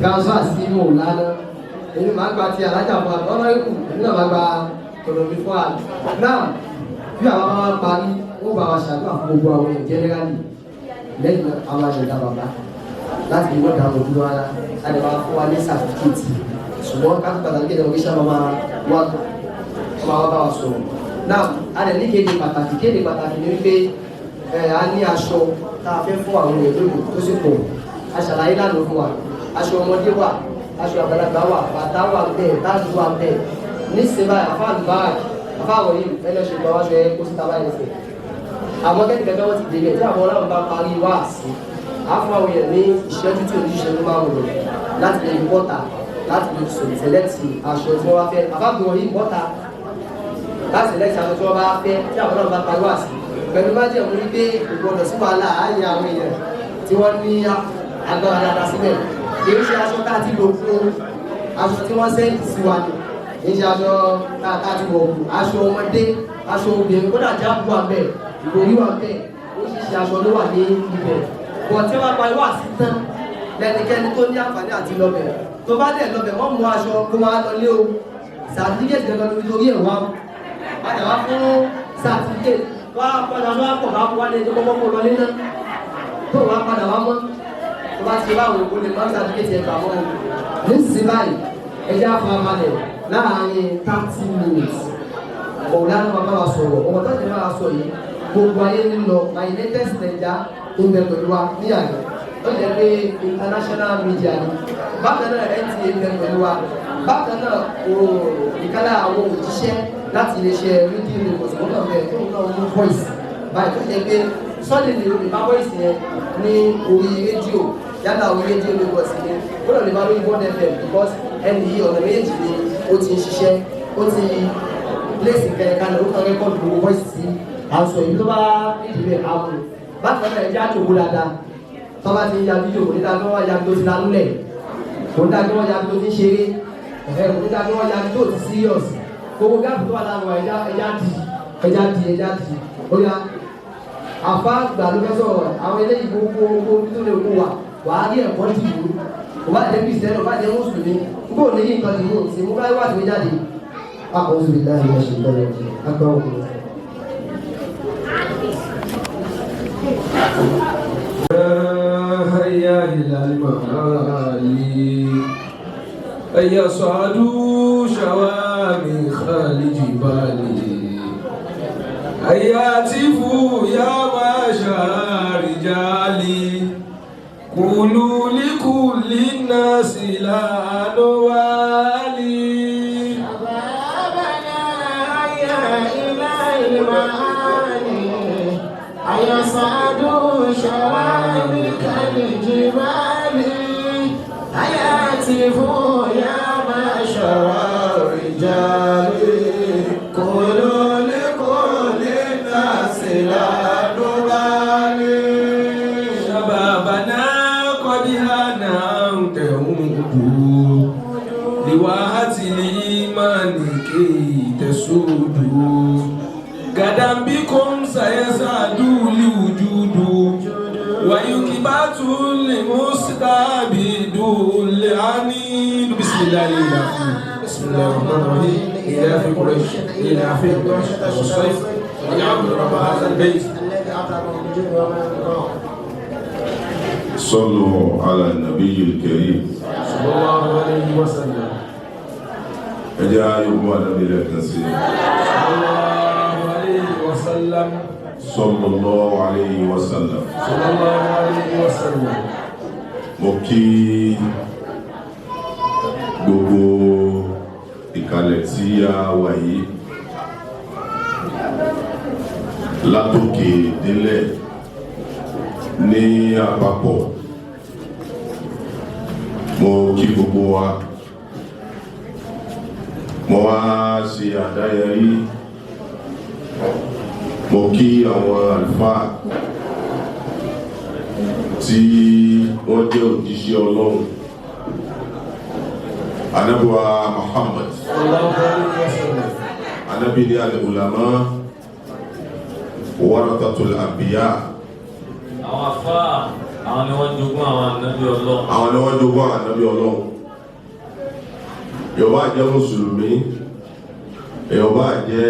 Transfer sí Mọ̀lánà. Èmi máa gba ti alájà fún wa, ọ̀nà ikú èmi náà máa gba tọ̀dọ̀ mi fún wa. Náà bí àwọn bá wá parí, wọ́n bá wa ṣàdúrà fún gbogbo àwọn èèyàn generally. Lẹ́yìn náà, àwọn àyẹ̀dá bàbá láti lè wọ́n dàrú dúró ara a lè máa fún wa ní certificate, ṣùgbọ́n ká tó pàtàkì kéde oríṣi àwọn máa wá máa wá bá wa sọ̀rọ̀. Náà a lè ní kéde pàtàkì. Kéde pàtàkì ni wípé ẹ a ní aṣọ tá a fẹ́ fún àwọn èèyàn lónìí tó sì pọ̀. A ṣàlàyé lánàá fún wa, aṣọ ọmọdé wà, aṣọ àgbàlagbà wà, bàtà wà bẹ́ẹ̀, báàgì wà bẹ́ẹ̀. Nísìnyí báyìí, àfáà báàgì, àfáà wọ̀nyí ẹ lọ ṣe gbọ́ aṣọ ẹ kó síta báyìí nísìnyí. Àwọn kẹ́kẹ́ wọ́n ti débẹ̀ tí àwọn ọlọ́run bá parí wáàsí, á fún àwọn èèyàn ní ìṣẹ́jú tí oníṣẹ́ ló máa ń lò láti lè bọ́ta, láti lè sọ̀rọ̀, select aṣọ tí wọ́n bá fẹ́. Àbábọ̀ wọ̀nyí bọ́ta láti select aṣọ tí wọ́n bá fẹ́ tí àwọn ọlọ́run bá parí wáàsí, pẹ̀lú májẹ̀mú wípé kò gbọdọ̀ sí wàhálà ààyè àwọn èèyàn tí wọ́n ní agbára dáadáa síbẹ̀. Kì í ṣe aṣọ tá a ti lò fún aṣọ tí wọ́n send sí wa ni, kì í ṣe aṣọ tá a ti wọ̀ kù. Aṣọ ọmọdé, aṣọ obìnrin, kódà jáàbù wà bẹ́ẹ̀, ìròyìn wà bẹ́ẹ̀, oríṣiríṣi aṣọ ló wà ní ibẹ̀. Bọ̀ tí wọ́n parí wá sí tán, lẹ́nikẹ́ni tó ní àǹfààní àti lọ́bẹ̀, tó bá dẹ̀ lọ́bẹ̀, wọ́n mú aṣọ kó máa lọ lé o. Certificate gangan lórí torí ẹ̀ wá padà wá fún certificate, wá padà wá pọ̀ bá wá lé tó kọ́kọ́ kó lọ lé náà, tó wá padà wá mọ́. Tó bá ti báwo, o lè má certificate ẹ̀ gbà mọ́ o. Nísinsìnyí báyìí, ẹ jẹ́ àfarabalẹ̀ láàárín 30 minutes. Ọ̀la ló máa bá wa sọ̀rọ̀. Ọ̀rọ̀ tó ti máa sọ yìí, gbogbo ayé ń lọ. My latest Naija tó ń bẹ pẹ̀lú wa ní àná, ó jẹ́ pé international media ni. Bákan náà, NTA ń bẹ pẹ̀lú wa. Bákan náà, ìkálá àwọn òjíṣẹ́ láti iléeṣẹ́ rédíò Lagos, wọn náà bẹ tó ń náà mú voice báyìí, tó jẹ́ pé suddenly o lè bá voice yẹn ní orí rédíò, yálà orí rédíò Lagos ni, ó lọ lè bá lórí Bond FM, because ẹni yìí, ọ̀nà méjèèjì ni ó ti ń ṣiṣẹ́. Ó ti place kẹ̀kẹ́, ó kàn record gbogbo voice sí à ń sọ yìí tó bá nídìí bẹ́ẹ̀ àwọn. Bákan náà, ẹjẹ́ àjòkó dáadáa. Tó bá ti ń ya fídíò, kò ní dáa kí wọ́n ya tó ti lanúlẹ̀, kò ní dáa kí wọ́n ya tó ti ń ṣeré ẹ̀hẹ́, kò ní dáa kí wọ́n ya tó ti serious. Gbogbo gap tó wà láàrin wa, ẹja ẹja di, ẹja di, ẹja di. Ó yá, àfa àgbà ló fẹ́ sọ̀rọ̀. Àwọn eléyìí, gbogbo gbogbo tó lè kó wa, wàá rí ẹ̀kọ́ dì mú. Kò bá jẹ́ Christian, kò bá jẹ́ mùsùlùmí, kó ní kí nǹkan dì mú sí mú káyọ̀ wá sí jáde. أعوذ بالله من الشيطان الرجيم. أكبر الله. هيا إلى المعالي، هيا صعدوا شوامخ الجبال، هيا هتفوا يا معشر الرجال، قولوا لكل الناس لا نوالي. شبابنا هيا إلى المعالي، هيا صعدوا شوامخ الجبال، هيا هتفوا يا معشر الرجال، قولوا لكل الناس لا نبالي. شبابنا قد هان أن تعودوا لواحة الإيمان كي تسودوا، غدا بكم سيسعد الوجود ويكبت المستبد العنيد. بسم الله الرحمن، بسم الله الرحمن الرحيم. إيلاف قريش إيلافهم الشتاء والصيف، فليعبدوا رب هذا البيت الذي أطعمهم من جوع وآمنهم من خوف. صلوا على النبي الكريم. صلى الله عليه وسلم. Ẹ jẹ́ ayọ̀bọ̀ ànábì lẹ́ẹ̀kan sí. صلى الله عليه وسلم. صلى الله عليه وسلم. صلى الله عليه وسلم. Mo kí gbogbo ìkàlẹ̀ tí a wà yìí látòkè délẹ̀ ní àpapọ̀. Mo kí gbogbo wa. Mo wá ṣe àdáyẹrí, mo kí àwọn àlùfáà tí wọ́n jẹ́ òjíṣẹ́ Ọlọ́run, Ànábì wa Muhammad. صلى الله عليه وسلم. Ànábì ní العلماء ورثة الأنبياء. Àwọn afá. Àwọn ni wọ́n jogún àwọn ànábì Ọlọ́run. Àwọn ni wọ́n jogún àwọn ànábì Ọlọ́run. Yorùbá jẹ́ mùsùlùmí, Yorùbá jẹ́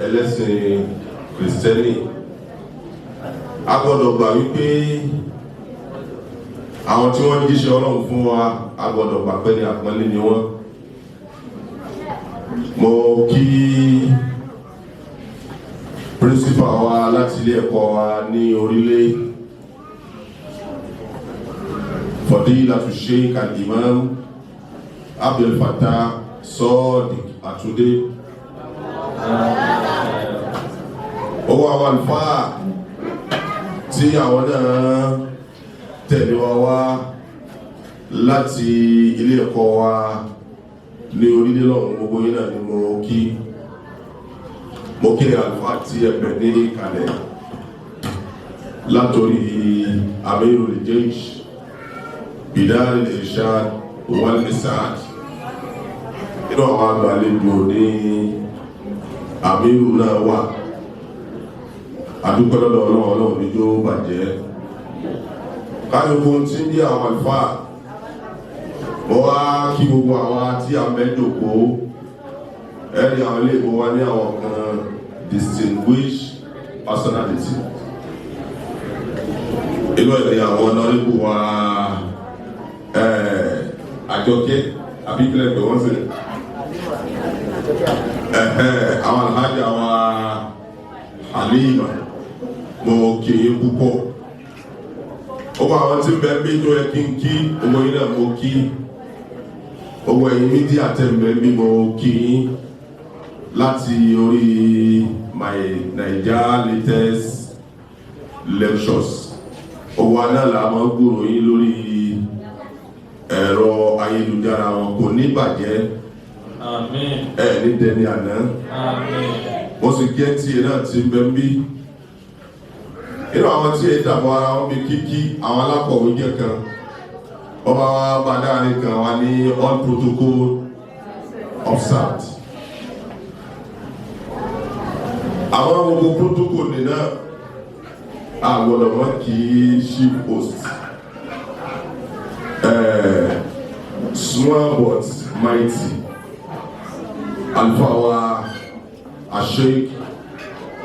ẹlẹ́sìn kìrìsìtẹ́nì, a gbọ́dọ̀ gbà wípé àwọn tí wọ́n jíṣẹ́ Ọlọ́run fún wa, a gbọ́dọ̀ gbà pé ní àpọ́nlé ni wọ́n. Mo kí principal wa láti ilé ẹ̀kọ́ wa ní orílẹ̀, Fadilatu Sheikh Al-Imam Abdul Fattah Sadiq Àtúndé, owó àwọn àlùfáà tí àwọn náà tẹ̀lé wa wá láti ilé ẹ̀kọ́ wa ní orílẹ̀ lọ́hùn, gbogbo yín náà ni mo kí. Mo kí àlùfáà tí ẹ̀bẹ̀ ní ìkàlẹ̀, látòrí Amirul Jaysh Bidal Irshad wal Isaad. Inú àwọn àgbàlejò ní Amiru náà wà. Adúpẹ́ lọ́dọ̀ Ọlọ́run. Ọlọ́run níjó bàjẹ́ káyọ̀kọ́ tí ń jẹ́ àwọn àlùfáà. Mo wá kí gbogbo àwa tí a mẹ́jọ̀kó ẹ̀rí àwọn ilé ìbò wa ní àwọn kan, distinguished personality. Inú ẹ̀ ní àwọn honourable wa, Àjọkẹ́ àbíkílẹ̀ pé wọ́n sì àwọn alhaja wa Halima, mo kì í púpọ̀. Gbogbo àwọn tí ń bẹ bí tó yẹ kí n kí, gbogbo yín náà mo kí. Gbogbo ẹ̀yin media tẹ̀ ń bẹ bí, mo kí yín láti orí my Naija latest lectures. Gbogbo aná là máa ń gbúròó yín lórí ẹ̀rọ ayélujára wọn. Kò ní bàjẹ́. Àmín. Ẹ̀ ní dẹni àná. Àmín. Mo sì kí ẹ tí ẹ náà ti ń bẹ ń bí nínú àwọn tí ẹ dàbọ̀ ara wọn bí kíkí. Àwọn alákọ̀wé jẹ́ kan, ọba wa bá dáhàrin kan wa ní all protocol observed. Àwọn gbogbo protocol nìna àgbọ̀dọ̀ wọn kì í chief host, small but mighty, àlùfáà wa Asheik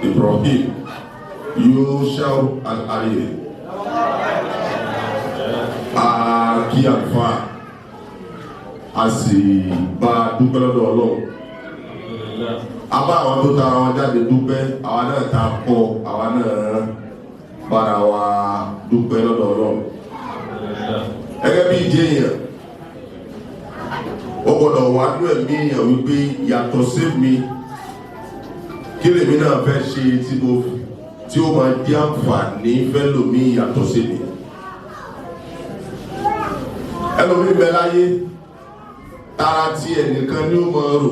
Ibrahim Yushau Al-Hariri. A kí àlùfáà, a sì bá a dúpẹ́ lọ́dọ̀ Ọlọ́run. Alhamdulillah. A bá àwọn tó tara wọn jáde dúpẹ́, àwa náà ta kọ́, àwa náà bára wa dúpẹ́ lọ́dọ̀ Ọlọ́run. Alhamdulillah. Gẹ́gẹ́ bí ìdí èèyàn, ó gbọ́dọ̀ wá nú ẹ̀mí èèyàn wípé yàtọ̀ sí mi, kí lèmi náà fẹ́ ṣe tí mo tí ó máa jẹ́ àǹfààní fẹ́lòmí yàtọ̀ sí mi? Ẹlòmí bẹ láyé, tara tí ẹnìkan ní ó máa rò.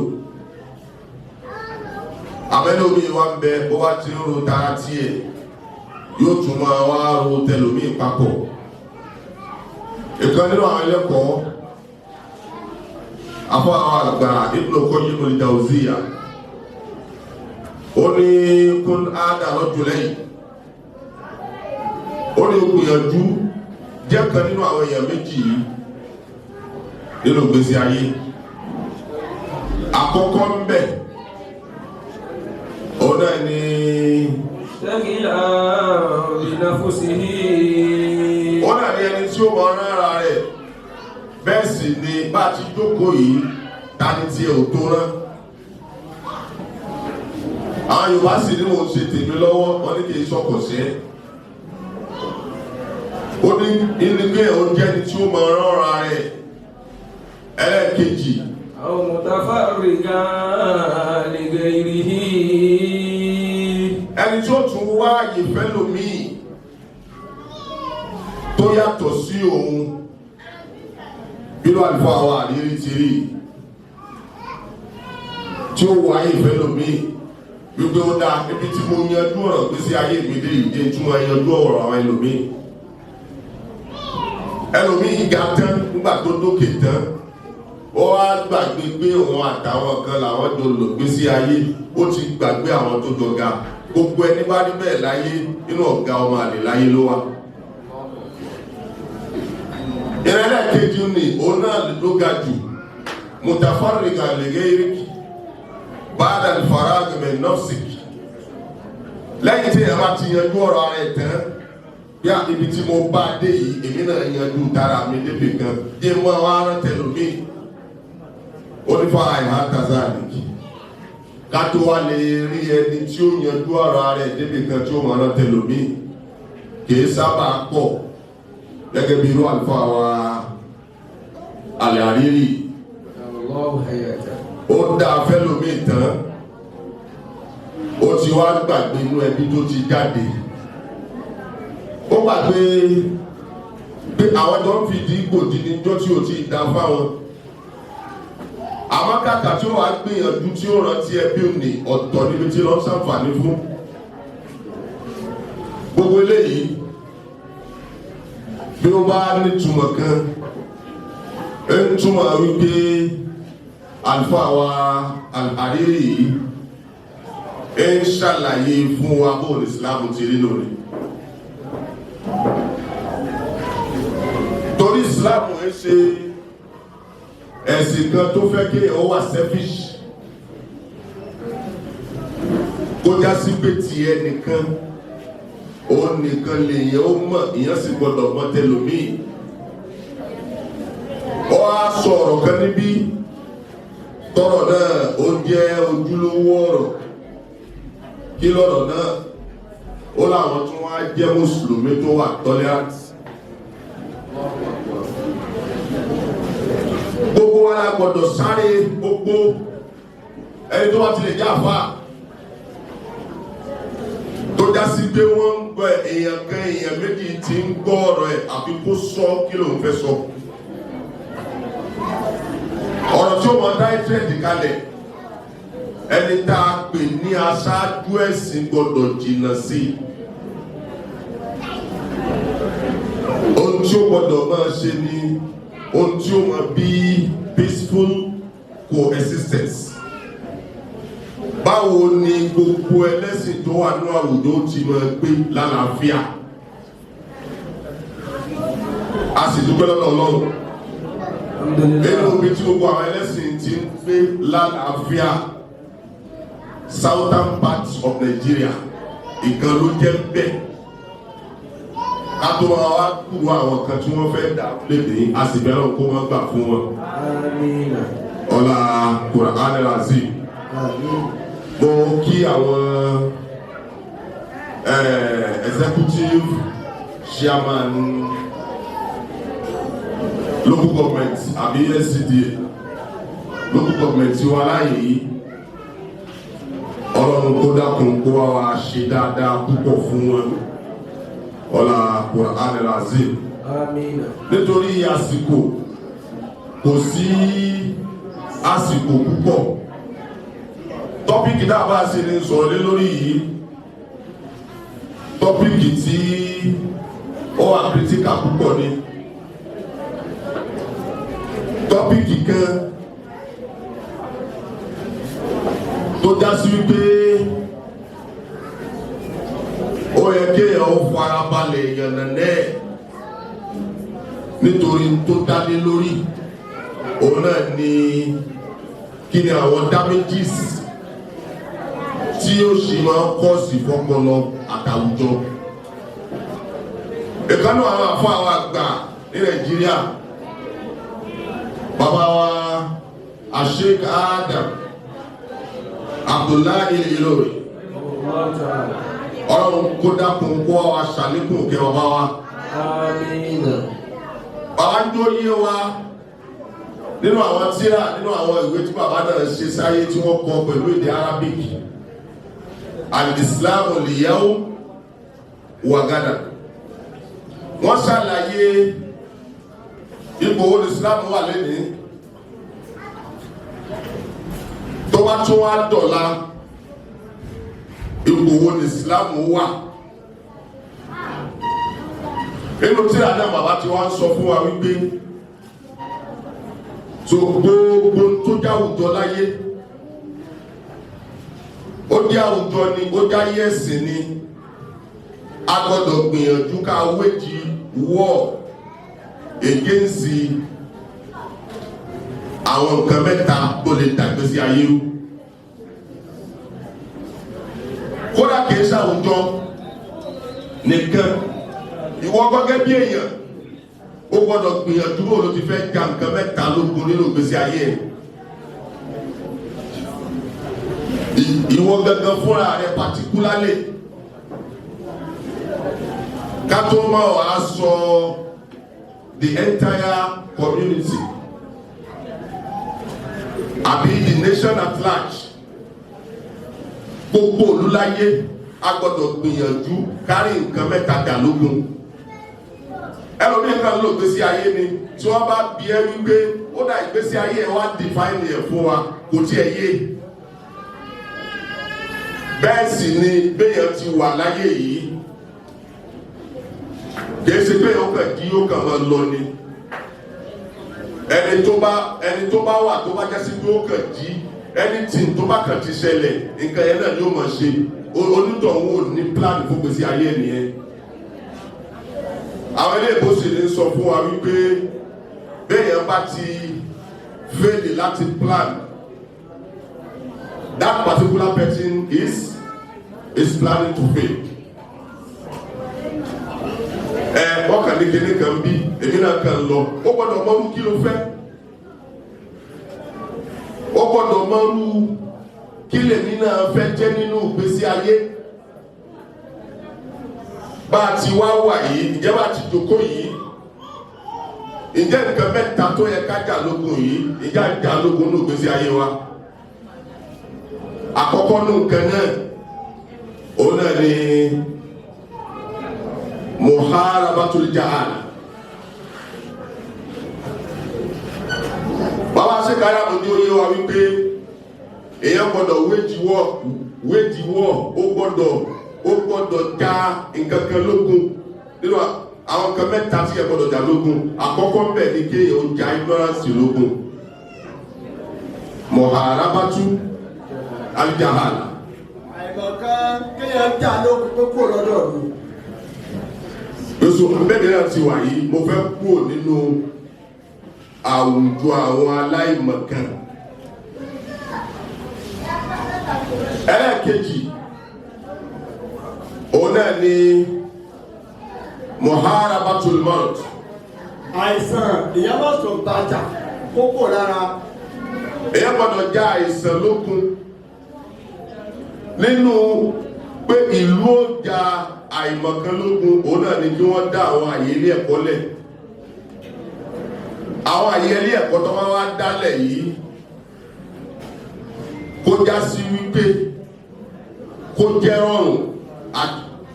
Àmẹ́lòmí wa ń bẹ, bó bá ti ń ro tara tí ẹ, yóò tún máa wá ro tẹlòmí papọ̀. Ìkan nínú àwọn ẹlẹ́kọ̀ọ́, afọ àwọn àgbà Ibn Qayyim al-Jawziyya, ó ní kún ádà rajulayn. Ó ní gbìyànjú jẹ́ kan nínú àwọn èèyàn méjì yìí nínú ìgbésí ayé. Àkọ́kọ́ ń bẹ, òun náà ní شغلا بنفسه. Òun náà ní ẹni tí ó mọ rárá rẹ̀. Bẹ́ẹ̀ sì ni bá a ti jókòó yìí, ta ni tiẹ̀ ò tó rán? Àwọn Yorùbá sì ní mò ń ṣe tèmi lọ́wọ́, wọn ní kì í sọkò sí ẹ́. Ó ní ní pé òun jẹ́ ẹni tí ó mọ rárá rẹ̀. Ẹlẹ́ẹ̀kejì, أو متفرغا لغيره. Ẹni tí ó tún wá àyè fẹ́lòmíì tó yàtọ̀ sí òun. Bínú àlùfáà wa àrírí ti rí tí ó wá àyè fẹ́lòmíì wípé ó dáa, níbi tí mo yanjú ọ̀rọ̀ gbèsè ayé mi dé, ìdí tí mo yanjú ọ̀rọ̀ àwọn ẹlòmíì. Ẹlòmíì ga tán, nígbà tó dókè tán, ó wá gbàgbé pé òun àtàwọn kan làwọn jọ lò gbèsè ayé. Ó ti gbàgbé àwọn tó jọ ga. Gbogbo ẹni bá rí bẹ́ẹ̀ láyé, nínú ọ̀gá ọmọ àlè láyé ló wà. Ìrẹ́lẹ̀ kejì ni òun náà ló ga jù, mutafarriga li ghayrik ba'da al-farag min nafsik. Lẹ́yìn tí ẹ bá ti yanjú ọ̀rọ̀ ara ẹ̀ tán, bí a ibi tí mo bá dé yìí, èmi náà yanjú tara mi débi kan dé mọ́ àwọn ará tẹlomi onífà àìhá kazalik, kátó wa lè rí ẹni tí ó yanjú ọ̀rọ̀ ara ẹ̀ débi kan tí ó mọ̀ ọ́nà tẹlomi, kìí sábà pọ̀ gẹ́gẹ́ bí irú àlùfáà wa Al-Hariri. Allahu hayata. Ó dá fẹ́lòmíì tán, ó ti wá gbàgbé inú ẹbí tó ti jáde, ó gbàgbé pé àwọn jọ ń fìdí gbòdì níjọ́ tí ò ti dá fáwọn. Àmọ́ kàkà tí ó wàá gbìyànjú tí ó rántí ẹbí òní, ọ̀tọ̀ níbi tí lọ́ọ́ ṣàǹfààní fún gbogbo eléyìí. Bí ó bá nítumọ̀ kan, ń túmọ̀ wípé àlùfáà wa Al-Hariri yìí ń ṣàlàyé fún wa bóun Islam ti rí lónìí, torí Islam ń ṣe ẹ̀sìn kan tó fẹ́ kí èèyàn wà selfish, kó já sí pé tiẹ̀ nìkan, òun nìkan lèèyàn ó mọ̀, èèyàn sì gbọ́dọ̀ mọ̀ tẹlòmíì. Ó á sọ ọ̀rọ̀ kan níbí, tọ́rọ̀ náà ó jẹ́ ojúlówó ọ̀rọ̀. Kí lọ́rọ̀ náà? Ó láwọn tí wọ́n á jẹ́ mùsùlùmí tó wà tolerant. Gbogbo wa la gbọ́dọ̀ sáré, gbogbo ẹni tó bá ti lè jẹ́ àfa tó já sí pé wọ́n ń gbọ́ èèyàn kan, èèyàn méjì tí ń gbọ́ ọ̀rọ̀ ẹ̀, àfi kó sọ kí lòun fẹ́ sọ. Ọ̀rọ̀ tí ó mọ dá ìtírẹ̀dì kalẹ̀, ẹni tá a pè ní aṣáájú ẹ̀sìn gbọ́dọ̀ jìnnà sí i. Ohun tí ó gbọ́dọ̀ máa ṣe ni ohun tí ó máa bí peaceful coexistence. Báwo ni gbogbo ẹlẹ́sìn tó wà ní àwùjọ ti máa gbé lálàáfíà? A sì dúpẹ́ lọ́dọ̀ Ọlọ́run nínú ibi tí gbogbo àwọn ẹlẹ́sìn ti ń gbé lálàáfíà, southern part of Nigeria ìkan ló jẹ́ bẹ́ẹ̀. Ká tó máa wá kúrò àwọn kan tí wọ́n fẹ́ dà lédè, a sì bẹ̀rẹ̀ kó wọ́n gbà fún wọn. Amina. Ọlá Quran Azim. Àmín. Mo kí àwọn executive chairman local government àbí LCDA local government tí wà láàyè yìí. Ọlọ́run kó dákun kó wá wá ṣe dáadáa púpọ̀ fún wọn, ọlá Quran Azim. Amina. Nítorí àsìkò, kò sí àsìkò púpọ̀. Topic náà bá ṣe ní sọ̀rọ̀ lé lórí yìí, topic tí ó wà critical púpọ̀ ni, topic kan tó já sí wípé ó yẹ kéèyàn ó farabalẹ̀ yànnànẹ́ nítorí tó dálé lórí. Òun náà ni kí ni àwọn damages tí ó sì máa ń kọ́ sí fọ́pọlọ àtàwùjọ. Ìkànnì àwọn àfọ àwọn àgbà ní Nàìjíríà, bàbá wa Sheikh Adam Abdullahi Ilori, Ọlọ́run kó dákun kó wa ṣàlékún òkè bàbá wa. Amina. Bàbá ń jó yé wa nínú àwọn tírà, nínú àwọn ìwé tí bàbá náà ṣe sáyé tí wọ́n kọ pẹ̀lú èdè Arabic, al-Islamu al-yawm wa ghadan. Wọ́n ṣàlàyé ipò wo Islam wà lẹ́nìí, tó bá tún wá dọ̀la, ipò wo Islam wà. Nínú tírà náà, bàbá tí wọ́n sọ fún wa wípé tó gbogbo tó jáwùjọ láyé, ó jẹ́ àwùjọ ni, ó jẹ́ ayé ẹ̀sìn ni, a gbọ́dọ̀ gbìyànjú ká wéjì wọ́ Against àwọn nǹkan mẹ́ta tó lè dàgbé sí ayé rú. Kódà kìí ṣàwùjọ nìkan, ìwọ gẹ́gẹ́ bí èèyàn, ó gbọ́dọ̀ gbìyànjú bó ló ti fẹ́ ja nǹkan mẹ́ta lógun nínú ìgbésí ayé ẹ̀. Ìwọ gangan fúnra rẹ particularly, ká tó mọ̀ wá sọ the entire community àbí the nation at large. Gbogbo olúláyé a gbọ́dọ̀ gbìyànjú kárí nǹkan mẹ́ta dà lógun. Ẹlòmíín kan ló gbèsè ayé ni tí wọ́n bá bí ẹ wípé ó dà, ìgbésí ayé ẹ wá define ẹ fún wa, kò tiẹ̀ yé. Bẹ́ẹ̀ sì ni béèyàn ti wà láyé yìí, kìí ṣe pé ó kàn jí, ó kàn máa lọ ni. Ẹni tó bá wà, tó bá jásí pé ó kàn jí, anything tó bá kàn ti ṣẹlẹ̀, nǹkan yẹn náà ni ó máa ṣe, onítọ̀hún ò ní plan fún gbèsè ayé nìyẹn. Àwọn ilé ìbò sì ní sọ fún wa wípé béèyàn bá ti fail láti plan, that particular person is planning to fail. Ẹ wọ́n kàn ní kíní kan bí èmi náà kàn lọ. Ó gbọ́dọ̀ mọ́rú kí ló fẹ́, ó gbọ́dọ̀ mọ́rú kí lèmi náà fẹ́ jẹ́ nínú ìgbésí ayé. Bá a ti wá wà yìí, ǹjẹ́ bá a ti jókòó yìí, ǹjẹ́ nǹkan mẹ́ta tó yẹ ká jà lógun yìí, ǹjẹ́ à ń jà lógun nínú ìgbésí ayé wa? Àkọ́kọ́ nù nǹkan náà, òun náà ni muharabatul jahala. Bàbá ṣe káyà mojú oyé wa wípé èèyàn gbọ́dọ̀ wéjì wọ́, ó gbọ́dọ̀ já nǹkan kan lógun. Nínú àwọn nǹkan mẹ́ta tí ẹ gbọ́dọ̀ jà lógun, àkọ́kọ́ mbẹ̀ ni kéèyàn ó ja ignorance lógun, muharabatu aljahala. Àìmọ̀kan, kéèyàn jà lógun pé kúrò lọ́dọ̀ mi. Lóṣù mbẹ́mi náà ti wà yìí, mo fẹ́ kúrò nínú àwùjọ àwọn aláìmọ̀kan. Ẹlẹ́ẹ̀kejì, òun náà ni muharabatul maut. Àìsàn, ìyá bá sọ bàjá kókò lára. Èyàn gbọ́dọ̀ já àìsàn lógun nínú pé ìlú ó ja àìmọ̀kan lógun. Òun náà ni kí wọ́n dá àwọn àyè ilé ẹ̀kọ́ lẹ̀. Àwọn àyè ilé ẹ̀kọ́ tó wá wá dálẹ̀ yìí, kó já sí wípé kó jẹ́ rọrùn,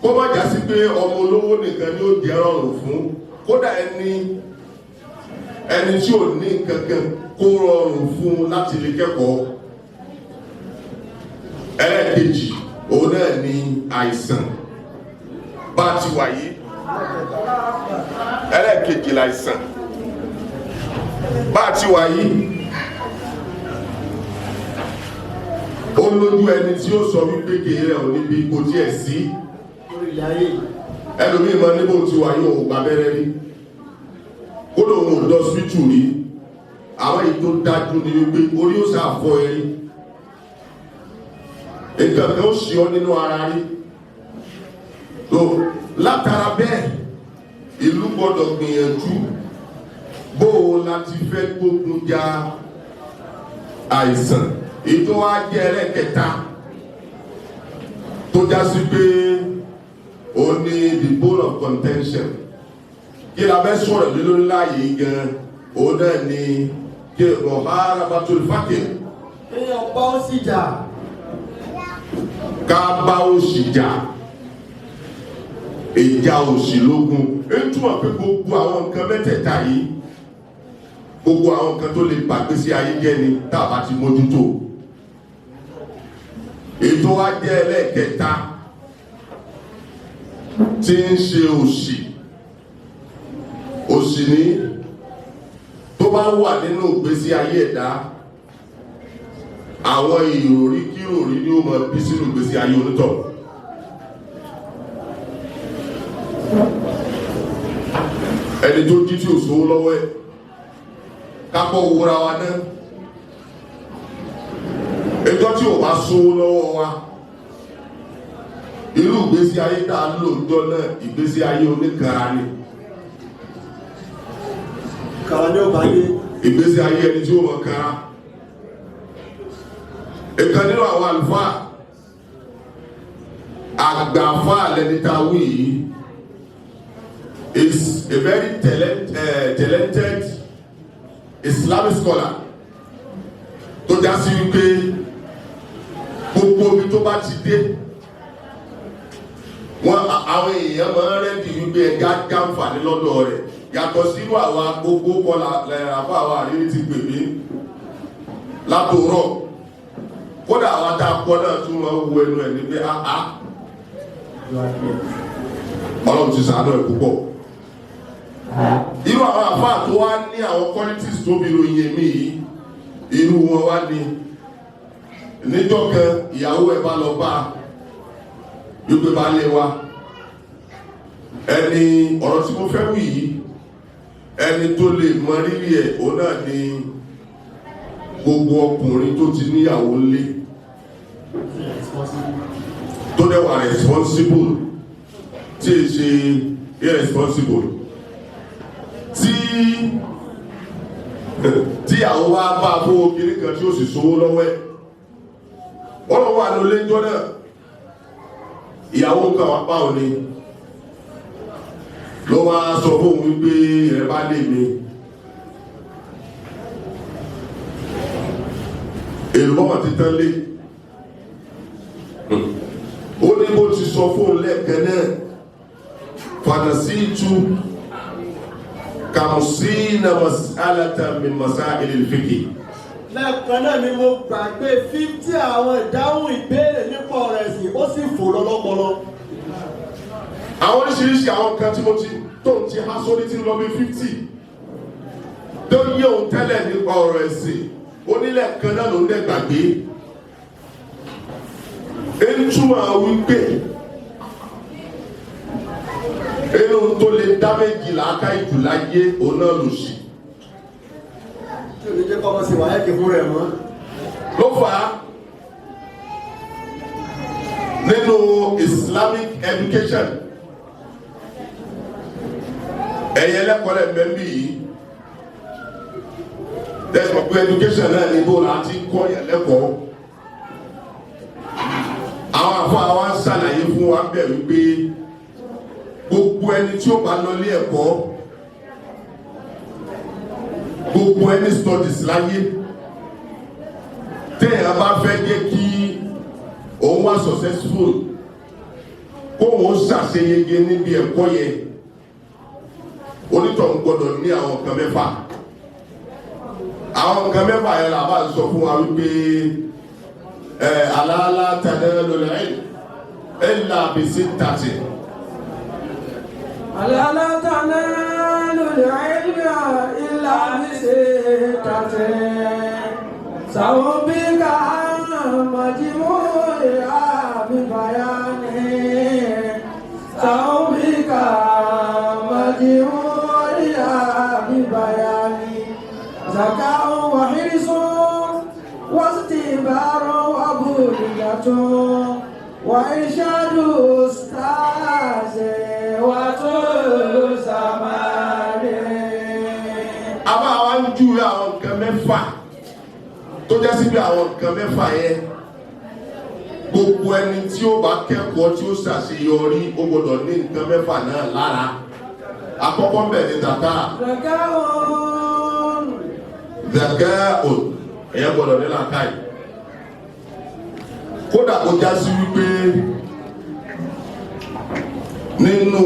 kó má já sí pé ọmọ olówó nìkan ni ó jẹ́ rọrùn fún. Kódà ẹni tí ò ní kankan, kó rọrùn fún láti lè kẹ́kọ̀ọ́. Ẹlẹ́ẹ̀kejì, òun náà ni àìsàn. Bá a ti wà yìí, ẹlẹ́ẹ̀kejì làìsàn. Bá a ti wà yìí, ó lójú ẹni tí ó sọ wípé kìí rẹ̀ ò níbi kò tiẹ̀ sí. Lórí ilẹ̀ ayé yìí. Ẹlòmíì máa níbo tí wà yóò gba abẹ́rẹ́ rí, kódà òun ò dọ́ síìtù rí. Àwọn èyí tó dájú ni wípé orí ó ṣàfọ ẹ rí, nǹkan kan ó ṣe ọ nínú ara rí. Tó látara bẹ́ẹ̀, ìlú gbọ́dọ̀ gbìyànjú bó o láti fẹ́ gbógun ja àìsàn. Èyí tó wá jẹ́ ẹlẹ́kẹta, tó já sí pé ó ní the bone of contention, kí la fẹ́ sọ̀rọ̀ lé lórí láàyè gan, òun náà ni kí muharabatul fakir. Kéèyàn bá ó sì jà. Ká bá òṣì jà, ìjà òṣì lógun. Ń túmọ̀ pé gbogbo àwọn nǹkan mẹ́tẹ̀ẹ̀ta yìí, gbogbo àwọn nǹkan tó lè bàgbésí ayé jẹ́ ni tá a bá ti mójútó. Ètò wa jẹ́ ẹlẹ́ẹ̀kẹta tí ń ṣe òṣì. Òṣì ní tó bá wà nínú ìgbésí ayé ẹ̀dá, àwọn ìròrí kíròrí ni ó máa bí sínú ìgbésí ayé onítọ̀. Ẹni Ẹni tó jí tí ò sówó lọ́wọ́ ẹ̀, kápọ̀ wúra wa náà, ẹjọ́ tí ò bá sówó lọ́wọ́ wa, irú ìgbésí ayé tá a lò ńjọ́ náà, ìgbésí ayé oníkanra ni. Kàrà ní ọba yé. Ìgbésí ayé ẹni tí ó mọ̀ kanra. Ìkan nínú àwọn àlùfáà àgbàfáà lẹni tá a wí yìí is a very talented Islamic scholar tó já sí wípé gbogbo ibi tó bá ti dé, wọn àwọn èèyàn máa ń ready wípé ẹja jàǹfààní lọ́dọ̀ rẹ̀. Yàtọ̀ sínú àwa gbogbo kọlà lẹ́yìn àbá àwọn àrírí ti pè mí látòrọ̀. Kódà àwa tá a kọ́ náà tún máa ń wo ẹnu ẹ̀ ní pé áá, Ọlọ́run ti sàánú ẹ̀ púpọ̀. Irú àwọn àfáà tó wá ní àwọn qualities tó bí ròyìn èmi yìí, irú wọn wá ní níjọ́ kan, ìyàwó ẹ̀ bá lọ bá wípé bá lé wa, ẹni ọ̀rọ̀ tí mo fẹ́ wí yìí, ẹni tó lè mọ rírì ẹ̀, òun náà ni gbogbo ọkùnrin tó ti níyàwó ńlé, tó dẹ̀ wà responsible, tí è ṣe irresponsible, tí tíyàwó wa bá fowó kiri kan tí ó sì sówó lọ́wọ́ ẹ̀. Wọ́n lọ wà lólé ńjọ́ náà, ìyàwó kan wà báwọn ni ló wá sọ fóun wípé rẹ bá lè mi, èrò bọ́mọ̀ ti tán lé. Ó ní bó ti sọ fóun lẹ́ẹ̀kan náà, fanasitu khamsina mas'alatan min masail al-fiqh. Lẹ́ẹ̀kan náà ni mo gbàgbé 50 àwọn ìdáhùn ìbéèrè nípa ọ̀rọ̀ ẹ̀sìn, ó sì fò lọ lọ́pọlọ. Àwọn oríṣiríṣi àwọn kan tí mo ti tó ń ti há sórí tí ń lọ bí 50 tó yé òun tẹ́lẹ̀ nípa ọ̀rọ̀ ẹ̀sìn, onílẹ̀ kan náà ló ń dẹ̀ gbàgbé. Ń túmọ̀ wípé inú tó lè dá méjì làákà ìjù láyé, òun náà lò sí. Tí ò ní jẹ́ kọ́ ọmọ sí wáyé kí fún rẹ̀ mọ́. Ló fà á nínú Islamic education, ẹ̀yẹ lẹ́kọ̀ọ́ mẹ́bí yìí tẹ̀sán pé education náà ní bó la ti kọ́ yẹn lẹ́kọ̀ọ́. Àwọn àfọ àwọn ń ṣàlàyé fún wa bẹ̀ wípé gbogbo ẹni tí ó bá lọ ilé ẹ̀kọ́, gbogbo ẹni studies láyé, téèyàn bá fẹ́ jẹ́ kí òun wá successful, kóun ṣàṣeyege níbi ẹ̀kọ́ yẹn, onítọ̀hún gbọ́dọ̀ ní àwọn nǹkan mẹ́fà. Àwọn nǹkan mẹ́fà yẹn là bá ń sọ fún wa wípé ẹ ala la tanalul ilm illa bi sittati. ألا لا تنالوا العلم إلا بستة، سأنبئك عن مجموعها ببيانه، سأنبئك عن مجموعها ببيانه: ذكاء وحرص واستبار وبلغة وإرشاد أستاذ وطول زمان. Àbá wa ń júwe àwọn nǹkan mẹ́fà tó jẹ́ sí pé àwọn nǹkan mẹ́fà yẹn, gbogbo ẹni tí ó bá kẹ́kọ̀ọ́ tí ó ṣàṣeyọrí, ó gbọ́dọ̀ ní nǹkan mẹ́fà náà lára. Àkọ́kọ́ ń bẹ̀ ní tàkà. ذكاء. Zaka o, ẹ̀yẹ gbọ́dọ̀ ní làákàyè. Kódà kó já sí wípé nínú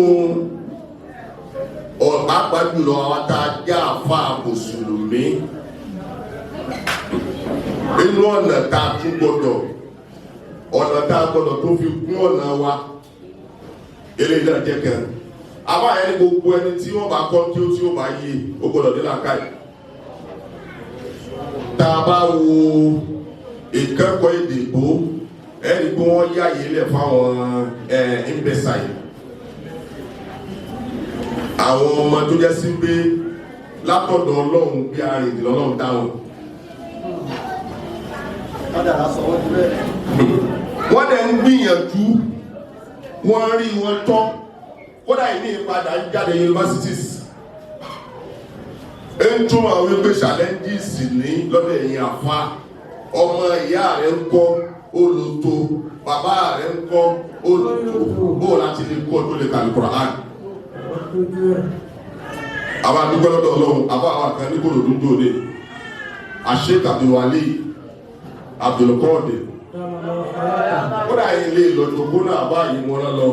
ọ̀pápá jùlọ àwọn tá a jẹ́ àfa mùsùlùmí, inú ọ̀nà tá a tún gbọ́dọ̀, ọ̀nà tá a gbọ́dọ̀ tó fi kún ọ̀nà wa, eléyìí náà jẹ́ kan. Àbá yẹn ní gbogbo ẹni tí wọ́n bá kọ́ kí ó tí ó bá yé, ó gbọ́dọ̀ ní làákàyè. Tá a bá wo ìkẹ́kọ̀ọ́ èdè ìbò, ẹni pé wọ́n yáyé lẹ̀ fáwọn ẹ̀ imbecile. Àwọn ọmọ tó jẹ́ sí pé látọ̀dọ̀ Ọlọ́run bí arìndìn Ọlọ́run dáhùn. Kádàrá sọ wọ́n di bẹ́ẹ̀. Wọ́n dẹ̀ ń gbìyànjú, wọ́n rí wọn tọ́. Kódà ìní ìpadà ń jáde universities, ń túmọ̀ wípé challenges ní lọ́dọ̀ ẹ̀yìn àfa. Ọmọ ìyá rẹ̀ ń kọ́ olùtò, bàbá rẹ̀ ń kọ́ olùtò, bó o láti lè kọ́ tó lè kàlù Quran. Àwọn àdúgbò lọ́dọ̀ Ọlọ́run, àbá àwọn kan ní kòrò dúdú òde, Sheikh Abdulwali Abdulkadir. Kódà yìí lè lọ jòkó náà báyìí, wọn lọ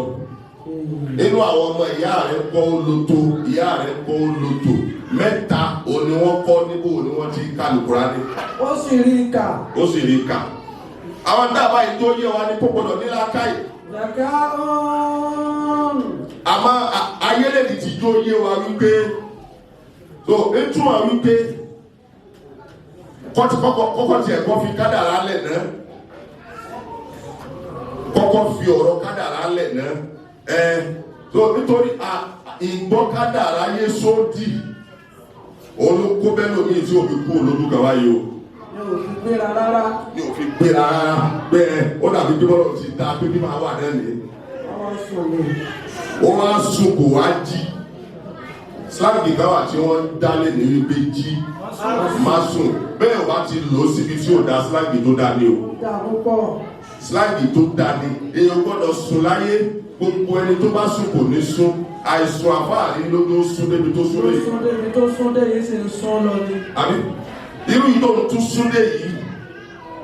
nínú àwọn ọmọ ìyá rẹ̀ kọ́ olóto, ìyá rẹ̀ kọ́ olóto mẹ́ta òní wọ́n kọ́ níbo ni wọ́n ti kàlù Kùránì. Ó sì rí i kà. Ó sì rí kà. Àwọn dábàá yìí tó yẹ wa ní kó gbọdọ̀ nílá káyì. Zaka ọ̀n. Àmọ́ ayélujára ti jó yé wa wípé tó ń túmọ̀ wípé kọ́kọ́ tiẹ̀ kọ́ fi kádàrá lẹ̀ náà, kọ́kọ́ fi ọ̀rọ̀ kádàrá lẹ̀ náà ẹ tó, nítorí ìgbọ́ kádàrá yé sódì olóko bẹ́ẹ̀ lómi tí òbí kú olójú kàwá yìí o. Ní òfin gbéra rárá. Ní òfin gbéra rárá. Bẹ́ẹ̀ ó dàbí bí bọ́lọ̀ ti dá pé bí máa wà náà nìyẹn. Wọ́n sùn ní. Ó wá sùn, kò wá jí. Slang kan wà tí wọ́n ń dálé ní wípé jí má sùn. Bẹ́ẹ̀ wá ti lò ó síbi tí ò dá. Slang tó dá ní o. Dá púpọ̀. Slang tó dá ní. Èèyàn gbọ́dọ̀ sùn láyé. Gbogbo ẹni tó bá sùn kò ní sùn. Àìsùn àfáàrí ló tó sún débi tó sún Tó lé. sún débi tó sún dé yìí sì ń sún lọ ni. Àbí irú yìí tó ń tún sún dé yìí,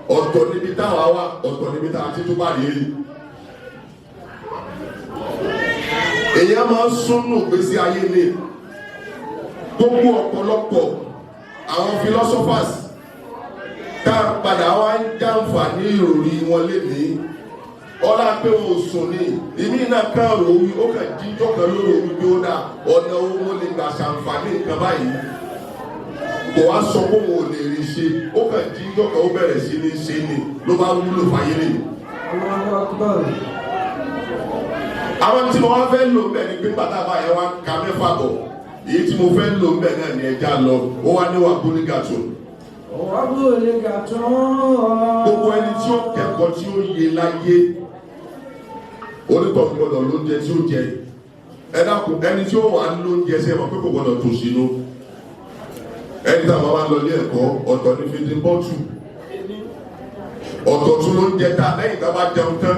ọ̀tọ̀ níbi táwa wà, ọ̀tọ̀ níbi táwa ti tún bá rí rí. Èèyàn máa ń súnnù gbèsè ayé ni. Gbogbo ọ̀pọ̀lọpọ̀ àwọn philosophers tá a padà wá ń jàǹfààní ìròrí wọn lénìí, ọlá pé wọn ò sùn ní ìmí náà kàn rò wí. Ó kàn jíjọ́ kan lórí òwú bí ó dá ọ̀nà owó lè gbà ṣàǹfààní nǹkan báyìí, kò wá sọ pé òun ò lè rí ṣe. Ó kàn jíjọ́ kan, ó bẹ̀rẹ̀ sí ní ṣe ni ló bá wúlò fáyé nìyí. Allahu Akbar. Àwọn tí mo wá fẹ́ lò bẹ́ẹ̀ ni pé bàtà báyẹn wá ka mẹ́fà bọ̀, èyí tí mo fẹ́ lò bẹ́ẹ̀ náà ni ẹja lọ. Ó wá níwà bónígàtò. Wọ́n bú lè gà tán. Gbogbo ẹni tí ó kẹ́kọ̀ọ́ tí ó yé láyé, onítọ̀ gbọ́dọ̀ lóúnjẹ tí ó jẹ. Ẹ dákun, ẹni tí ó wà lóúnjẹ sí, ẹ mọ̀ pé kò gbọ́dọ̀ tó sínú. Ẹni tí a máa lọ ilé ẹ̀kọ́, ọ̀tọ̀ ní feeding bottle, ọ̀tọ̀ tún lóúnjẹ tá lẹ́yìn tá a bá jẹun tán,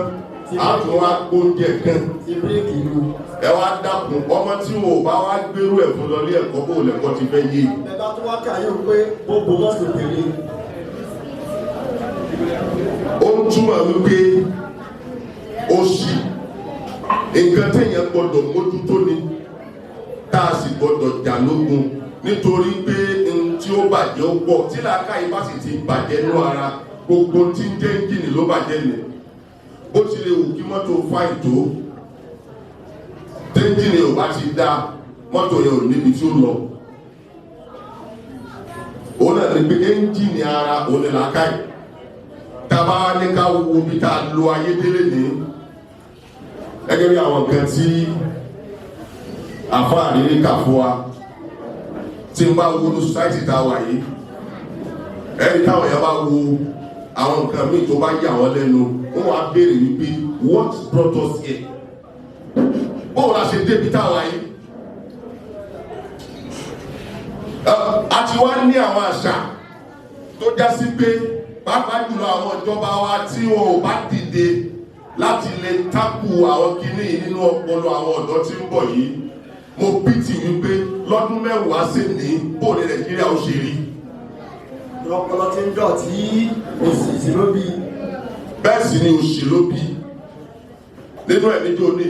á tún wá gbóúnjẹ kan. Ti bírèkì ìlú. Ẹ wá dákun, ọmọ tí wọn ò bá wá gbérú ẹ̀ fún lọ ilé ẹ̀kọ́, bó lẹ̀kọ́ ti fẹ́ yé? Ẹ bá tún wá kà yóò pé gbogbo mọ́sùn tèrè. Ó ń túmọ̀ wípé òṣì, nǹkan téèyàn gbọ́dọ̀ mójútó ni, tá a sì gbọ́dọ̀ jà lógun, nítorí pé ohun tí ó bàjẹ́ ó pọ̀. Tí làákàyè bá sì ti bàjẹ́ nú ara, gbogbo tí ń jẹ́ ẹ́ńjìnì ló bàjẹ́ ni. Bó ti lè wù kí mọ́tò fine tó, tẹ́ńjìnì ò bá ti dá, mọ́tò yẹn ò níbi tí ó lọ. Òun náà ní pé ẹ́ńjìnì ara òun ni làákàyè. Tàbá ní ká wo bí tá a lo ayédélé ní, gẹ́gẹ́ bí àwọn nǹkan tí àfáàrí ní kà fún wa, tí n bá wo ní society tá a wà yìí, ẹni táwọn èèyàn bá wo àwọn nǹkan míì tó bá yà wọ́n lẹ́nu, wọ́n wá béèrè wípé, "What brought us here? Báwo la ṣe débi tá a wà yìí?" A ti wá ní àwọn àṣà tó já sí pé, pàápàá jùlọ àwọn ìjọba wa, tí wọn ò bá dìde láti lè tákù àwọn kinní yìí nínú ọpọlọ àwọn ọ̀dọ́ tí ń bọ̀ yìí, mo pity wípé lọ́dún 10 sí ní, bó ní Nàìjíríà ó ṣe rí. Ọpọlọ tí ń dọ̀tí, òsì sí ló bí. Bẹ́ẹ̀ sì ni òṣì ló bí. Nínú ẹ̀ níjó ní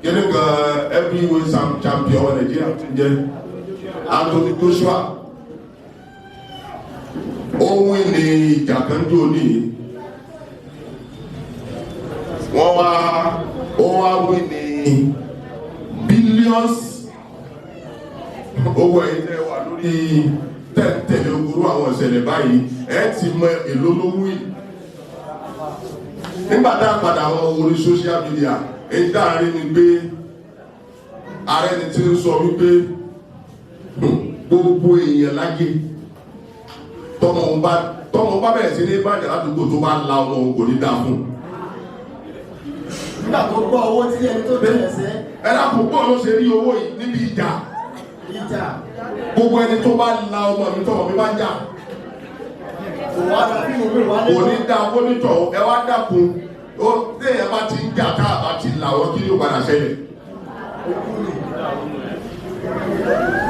kíní kan, heavyweight champion Nàìjíríà ti jẹ́ Anthony Joshua, ó win ní ìjà kan jò ní. Wọ́n wá, ó wá win ní billions owó. Ẹ̀yin tẹ́ wà lórí tẹ̀lé ogoro àwọn ìṣẹ̀lẹ̀ báyìí, ẹ ti mọ èlò ló win. Nígbà tá a padà àwọn orí social media, èyí tá a rí ni pé Ààrẹ ni ti ń sọ wípé gbogbo èèyàn láyé, tọmọ òun bá bẹ̀rẹ̀ sí ní bàjẹ́ ládùúgbò, tó bá la ọmọ òun, kò ní dáa fún un. Nígbà tó gbọ́ owó tí ẹni tó bẹ̀rẹ̀ sẹ́. Ẹ dákun, bọ́ọ̀ ló ṣe rí owó yìí níbi ìjà? Ìjà. Gbogbo ẹni tó bá la ọmọ mi, tọmọ mi bá jà, Kò wá dá fíìmù mi wá. Kò ní dáa fún onítọ̀. Ẹ wá dákun, ó téèyàn bá ti ń jà, tá a bá ti là wọ́n, kí ló padà ṣẹlẹ̀?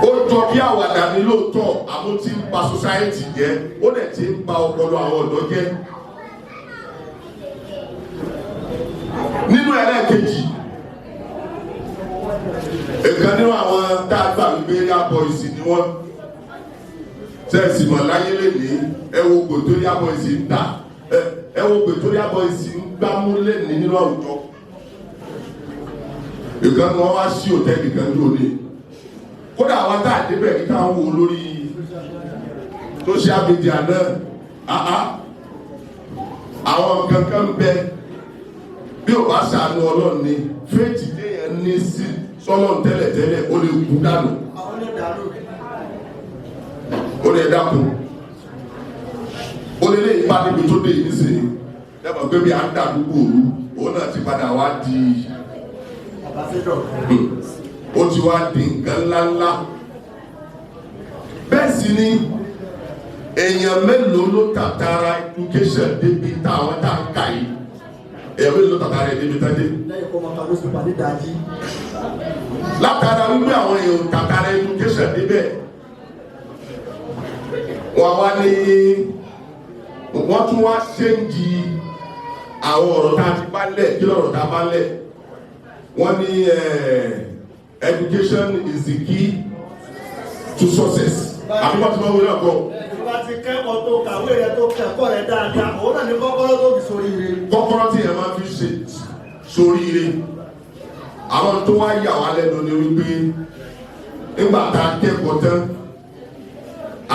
Ó jọ bí àwàdà ní lóòótọ́, àmọ́ tí ń ba society jẹ́, ó dẹ̀ ti ń ba ọpọlọ àwọn ọ̀dọ́ jẹ́. Nínú ẹlẹ́ẹ̀kejì, ìkan nínú àwọn tá a gbà wípé area boys ni wọ́n tẹ̀sí mọ̀ láyé lẹ́ni. Ẹ wo gbòtó area boys ń tà, ẹ wo gbòtó area boys ń gbámú lẹ́ni nínú àwùjọ. Ìkan ni wọ́n wá sí hòtẹ́ẹ̀lì kan ní òní. Kódà àwọn tá a débẹ̀ ní táwọn wò lórí social media náà, àá àwọn kankan bẹ bí o bá ṣàánú Ọlọ́run ni, faith téèyàn ní sí sọ́lọ́n tẹ́lẹ̀tẹ́lẹ̀, ó lè kú dànù. Àwọn lè dànù. Ó lè dákun, ó lè lè bá níbi tó dé yìí nísìnyí. Dábàá pé bí à ń dà dúgbò òru, òun náà ti padà wá di Ambassador. Ó ti wá di nǹkan ńláńlá. Bẹ́ẹ̀ sì ni, èèyàn mélòó ló tàtàrà education débi táwọn tá a kà yìí? Èèyàn mélòó ló tàtàrà ẹ̀ débi tá a dé? Lẹ́yìn kó máa ka newspaper ní ìdájí. Látara wípé àwọn èèyàn tàtàrà education débẹ̀, wọ́n wá ní wọ́n tún wá change àwọn ọ̀rọ̀ tá a ti bá lẹ̀. Kí lọ̀rọ̀ tá a bá lẹ̀? Wọ́n ní education is the key to success, àbí wọ́n ti máa wọlé ọkọ? Tó bá ti kẹ́kọ̀ọ́, tó kàwé rẹ, tó kẹ́kọ̀ọ́ rẹ dáadáa, òun náà ní kọ́kọ́rọ́ tó fi sórí rẹ. Kọ́kọ́rọ́ tí ẹ máa fi ṣe sóríire. Àwọn tó wá yà wá lẹ́nu ni wípé nígbà tá a kẹ́kọ̀ọ́ tán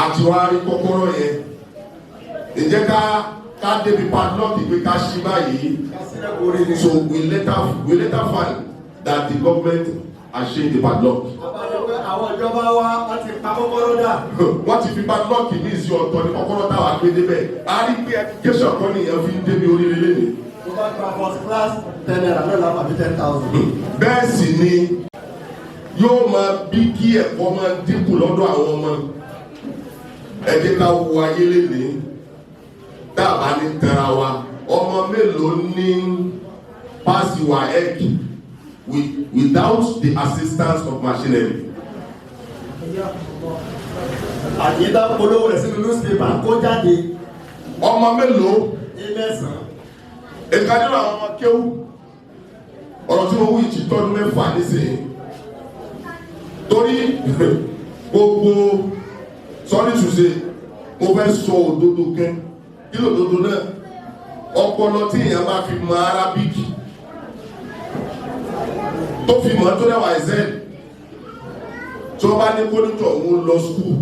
àti wá rí kọ́kọ́rọ́ yẹn, ǹjẹ́ ká débi padlock pé ká ṣí báyìí? Ká sílẹ̀ kó rí ni. So we later find that the government has changed the padlock. Àbájọ pé àwọn ìjọba wa, wọ́n ti pa kọ́kọ́rọ́ dà. Wọ́n ti fi padlock ní ìsìn, ọ̀tọ̀ ní kọ́kọ́rọ́ táwa gbé débẹ̀. A rí pé education kan nìyẹn fi ń débi oríire lẹ́nu. Tó bá gba first class, 10 naira náà lápá bí 10,000. Bẹ́ẹ̀ sì ni, yóò máa bí kí ẹ̀kọ́ máa dínkù lọ́dọ̀ àwọn ọmọ. Ẹ jẹ́ ká wo ayé lénìí, tá a bá ní tẹra wa, ọmọ mélòó ní pass WAEC without the assistance of machinery? Àyíká polówó rẹ̀ sínú newspaper kó jáde. Ọmọ mélòó? Ní mẹ́sàn-án. Ìka nínú àwọn ọmọ kéwú, ọ̀rọ̀ tí mo wí ti tọ́dún 6 nísìnyí, torí gbogbo, sorry to say, mo fẹ́ sọ òdodo kẹ́. Kí lòdodo náà? Ọpọlọ tí èèyàn bá fi mọ Arabic, tó fi mọ̀ tó dẹ́wà ẹ̀zẹ́, tí wọ́n bá ní kónítọ̀ òun lọ school,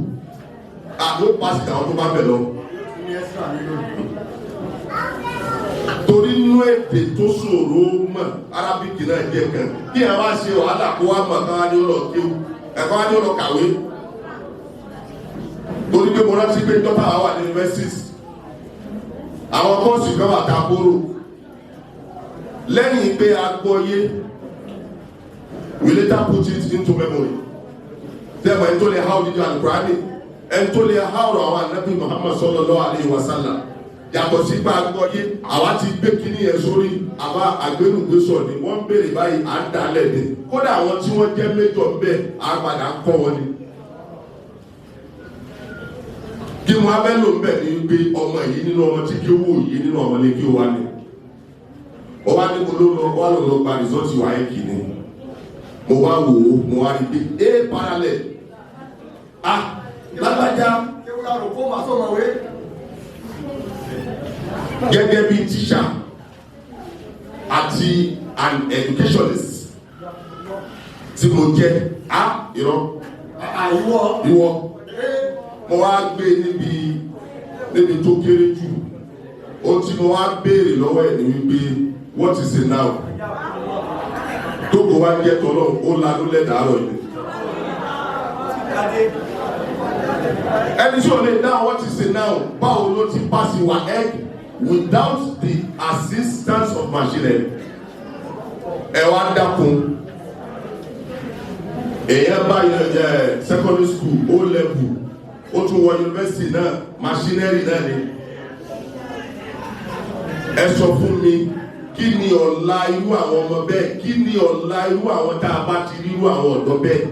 àdó pàṣẹ àwọn tó bá bẹ̀ lọ. Ní extra nínú. Torí inú èdè tó ṣòro mọ̀, Arabic náà jẹ́ kan. Kí ẹ wá ṣe wàhálà kó wá mọ̀, káwá ní ó lọ kéwú ẹ̀kọ́, wá ní ó lọ kàwé. Torí pé mo rántí pé dọ́tà wa wà ní university, àwọn course kan wà tá a kóró lẹ́yìn pé a gbọ́ yé, we later put it into memory. Tẹ́ẹ̀mọ̀ ẹni tó lè há odidi Alukurani, ẹni tó lè há ọ̀rọ̀ àwọn Anabi Muhammad sallallahu alayhi wa sallam, yàtọ̀ sí pé a gbọ́ yé, àwa ti gbé kíní yẹn sórí. Àwa àgbẹnugbèsọ̀ ni wọ́n ń béèrè báyìí, à ń dalẹ̀ ni. Kódà àwọn tí wọ́n jẹ́ méjọ ń bẹ̀, à ń padà ń kọ́ wọn ni. Kí wọn abẹ́ ló ń bẹ̀ ní pé ọmọ yìí, nínú ọmọ tí kí ó wò yìí, nínú ọmọ lè kí ó wá ní ó wá ní mo ló lọ wá lọ lọ gba result WAEC ni. Mo wá wò ó, mo wá rí pé a parallel, ah, lágbájá. Kéwúrà rò kó màá sọ̀mọ̀wé. Gẹ́gẹ́ bí teacher àti an educationist tí mo jẹ́, a irọ́. Àìwọ́. Ìwọ, mo wá gbé níbi tó kéré jù. Ohun tí mo wá béèrè lọ́wọ́ ẹ̀ ní wípé, what is it now? Tó kò wá jẹ́ tọ́lọ́, ó lanú lẹ́dàárọ̀ yìí. Ẹni tí o lè dá what is it now, báwo ló ti pass WAEC without the assistance of machinery? Ẹ wá dákun, èèyàn bá yẹ secondary school, O level, ó tún wọ university náà, machinery náà ni. Ẹ sọ fún mi, kí ni ọ̀la irú àwọn ọmọ bẹ́ẹ̀? Kí ni ọ̀la irú àwọn tá a bá ti rí irú àwọn ọ̀dọ́ bẹ́ẹ̀?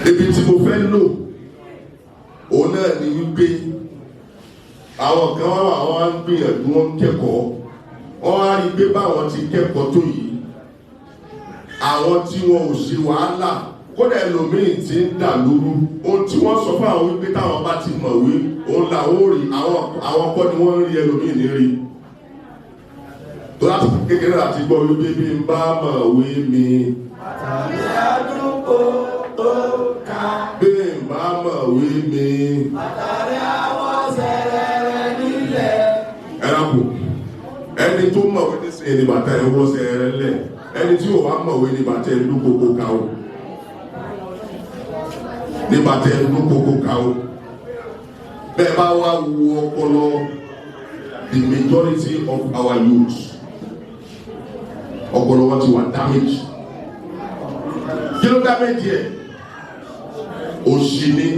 Ibi tí mo fẹ́ lò òun náà ni wípé àwọn kan wá wà, wọ́n á ń gbìyànjú, wọ́n ń kẹ́kọ̀ọ́, wọ́n á rí i pé báwọn ti kẹ́kọ̀ọ́ tó yìí, àwọn tí wọn ò ṣe wàhálà, kódà ẹlòmíì ti ń dà lóru, ohun tí wọ́n sọ fún àwọn wípé táwọn bá ti mọ̀wé òun làwọn ò rí, àwọn kọ́ ni wọ́n ń rí, ẹlòmíì ní rí. Tó láti kékeré láti gbọ́ wípé bí n bá mọ̀wé mi, Tàbí àdúgbò tó ká. bí n bá mọ̀wé mi. Àtàrí àwọn sẹ̀rẹ̀rẹ̀ nílẹ̀. Ẹ dákun, ẹni tó mọ̀wé nísìnyí ni bàtà ẹ̀ wọ́ sẹ́rẹ̀ lẹ̀, ẹni tí ò bá mọ̀wé ni bàtà ẹ̀ lú kókó ká o, ní bàtà ẹ̀ lú kókó ká o. Bẹ́ẹ̀ bá wá wo ọpọlọ the majority of our youth, ọpọlọ wọn ti wà damage. Kí ló damage yẹ? Òṣì ni.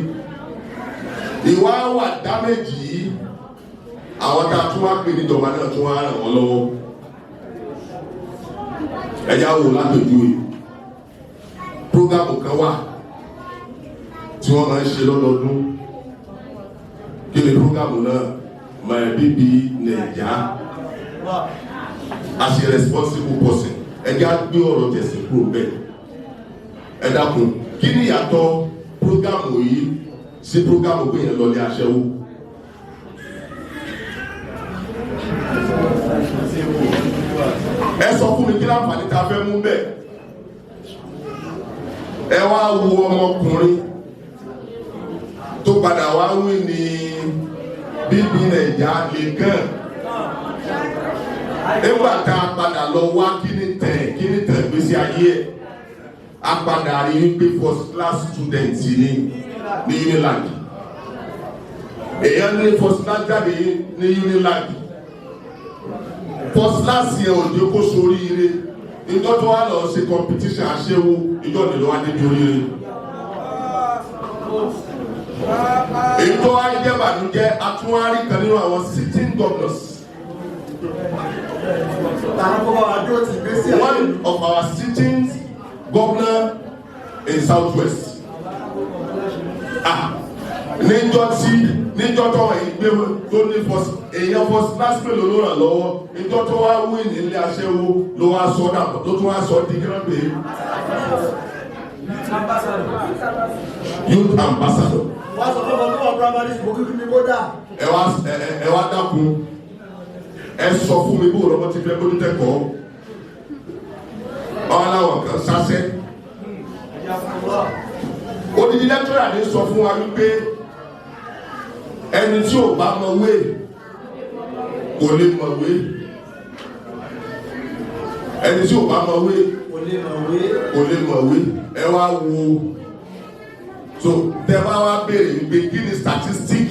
Ìwà wà damage yìí, àwọn tá a tún wá pè níjọba náà tún wá ràn wọ́n lọ́wọ́. Ẹ̀yà wò látòjúwe, program kan wà tí wọ́n máa ń ṣe lọ́dọọdún. Kí ni program náà? My Baby Naija. As a responsible person, ẹ̀jẹ̀ á gbé ọ̀rọ̀ tẹ̀sí kúrò bẹ́ẹ̀. Ẹ dákun, kí ni ìyàtọ̀ program yìí sí program pé yẹn lọ ní aṣẹ́wó? Ẹ sọ fún mi, kí láǹfààní tá a fẹ́ mú bẹ́ẹ̀? Ẹ wá wo ọmọkùnrin tó padà wá wí ní Baby Naija lè kàn. Nígbà tá a padà lọ wá kíní tẹ̀ gbèsè ayé ẹ̀, a padà rí wípé first class student ni ní Unilag. Èèyàn ní first class jáde ní Unilag, first class yẹn ò jẹ́ kó soríire. Ìjọ tó wà lọ ṣe competition aṣẹ́wó, ìjọ nílò wá débi oríire. Èyí tó wá jẹ́ bànújẹ́, atúwárí kan nínú àwọn sitting governors. One of our sitting governor in South West, ah, níjọ́ tí níjọ́ tó wà yìí gbé tó ní first, èèyàn first class mélòó ló ràn lọ́wọ́? Níjọ́ tó wá wí nílé aṣẹ́wó ló wá sọ dàpọ̀, tó tún wá sọ di kí wọ́n pè é, youth ambassador. Wọ́n sọ fún ọmọ tó wà primary school kíkí ni kódà. Ẹ wá ẹ ẹ wá dákun, ẹ sọ fún mi bó lọ́mọ ti fẹ́ bójú tẹ́kọ̀ọ́ ọ̀hún aláwọ̀ kan sásẹ́. Odidi lecturer ní sọ fún wa wípé ẹni tí ò bá mọ̀wé kò lè mọ̀wé, ẹni tí ò bá mọ̀wé Kò lè mọ̀wé. kò lè mọ̀wé. Ẹ wá wo, so tẹ bá wá béèrè wípé kí ni statistic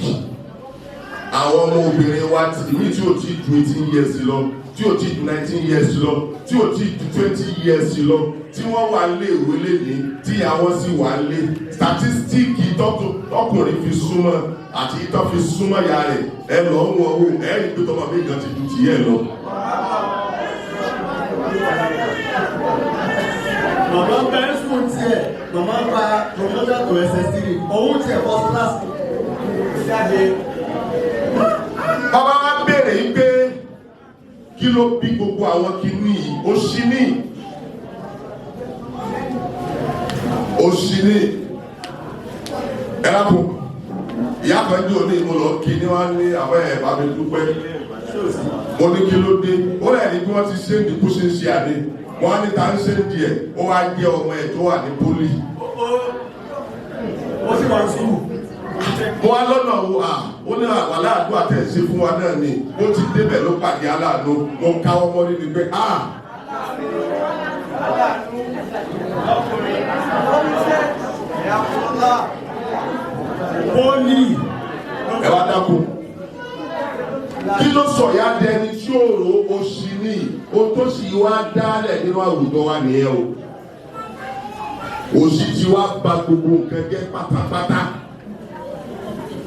àwọn ọmọ obìnrin wa tí ìmí tí ò tí ju 18 years lọ, tí ò tí ju 19 years lọ, tí ò tí ju 20 years lọ, tí wọ́n wà lé ìwé lẹ́ni, tí àwọn sì wà lé, statistic tọkùnrin fi súnmọ́ àti tó fi súnmọ́ ya rẹ̀, ẹ lọ ń wọ owó, ẹ rí pé tọmọ mi gan ti ju tìyẹ lọ. Màmá bẹ́ẹ̀ sùn tiẹ̀, màmá gba promotion to SS3, òun tiẹ̀ first class jáde. Bàbá wa béèrè yìí pé kí ló bí gbogbo àwọn kinní yìí? Òṣì ní, òṣì ní. Ẹ lápò ìyá kan jù ní mo lọ kí ni wọ́n ní àwọn ẹ̀ bá mi dúpẹ́. Mo ní kí ló dé? Ó rẹ̀ ní bí wọ́n ti ṣe ń dìkú ṣe ń ṣe àdé. Wọ́n á ní ta ń ṣe ń di ẹ̀, ó wá jẹ́ ọmọ ẹ̀ tó wà ní pólì. Ó sì wà ní sùúrù. Mo wá lọ́nà wo à ó ní àwàlá àdúrà tẹ̀ ṣe fún wa náà ni. Ó ti débẹ̀ ló pàdé aláàánú. Mo káwọ́ mọ́ nínú pé a. Pólì. Ẹ wá dákun. Kí ló sọ ya dẹni tí ó rò òṣì ní o tó sì wá dálẹ̀ nínú àwùjọ wa nìyẹn o. Òṣì ti wá ba gbogbo nǹkan jẹ́ pátápátá.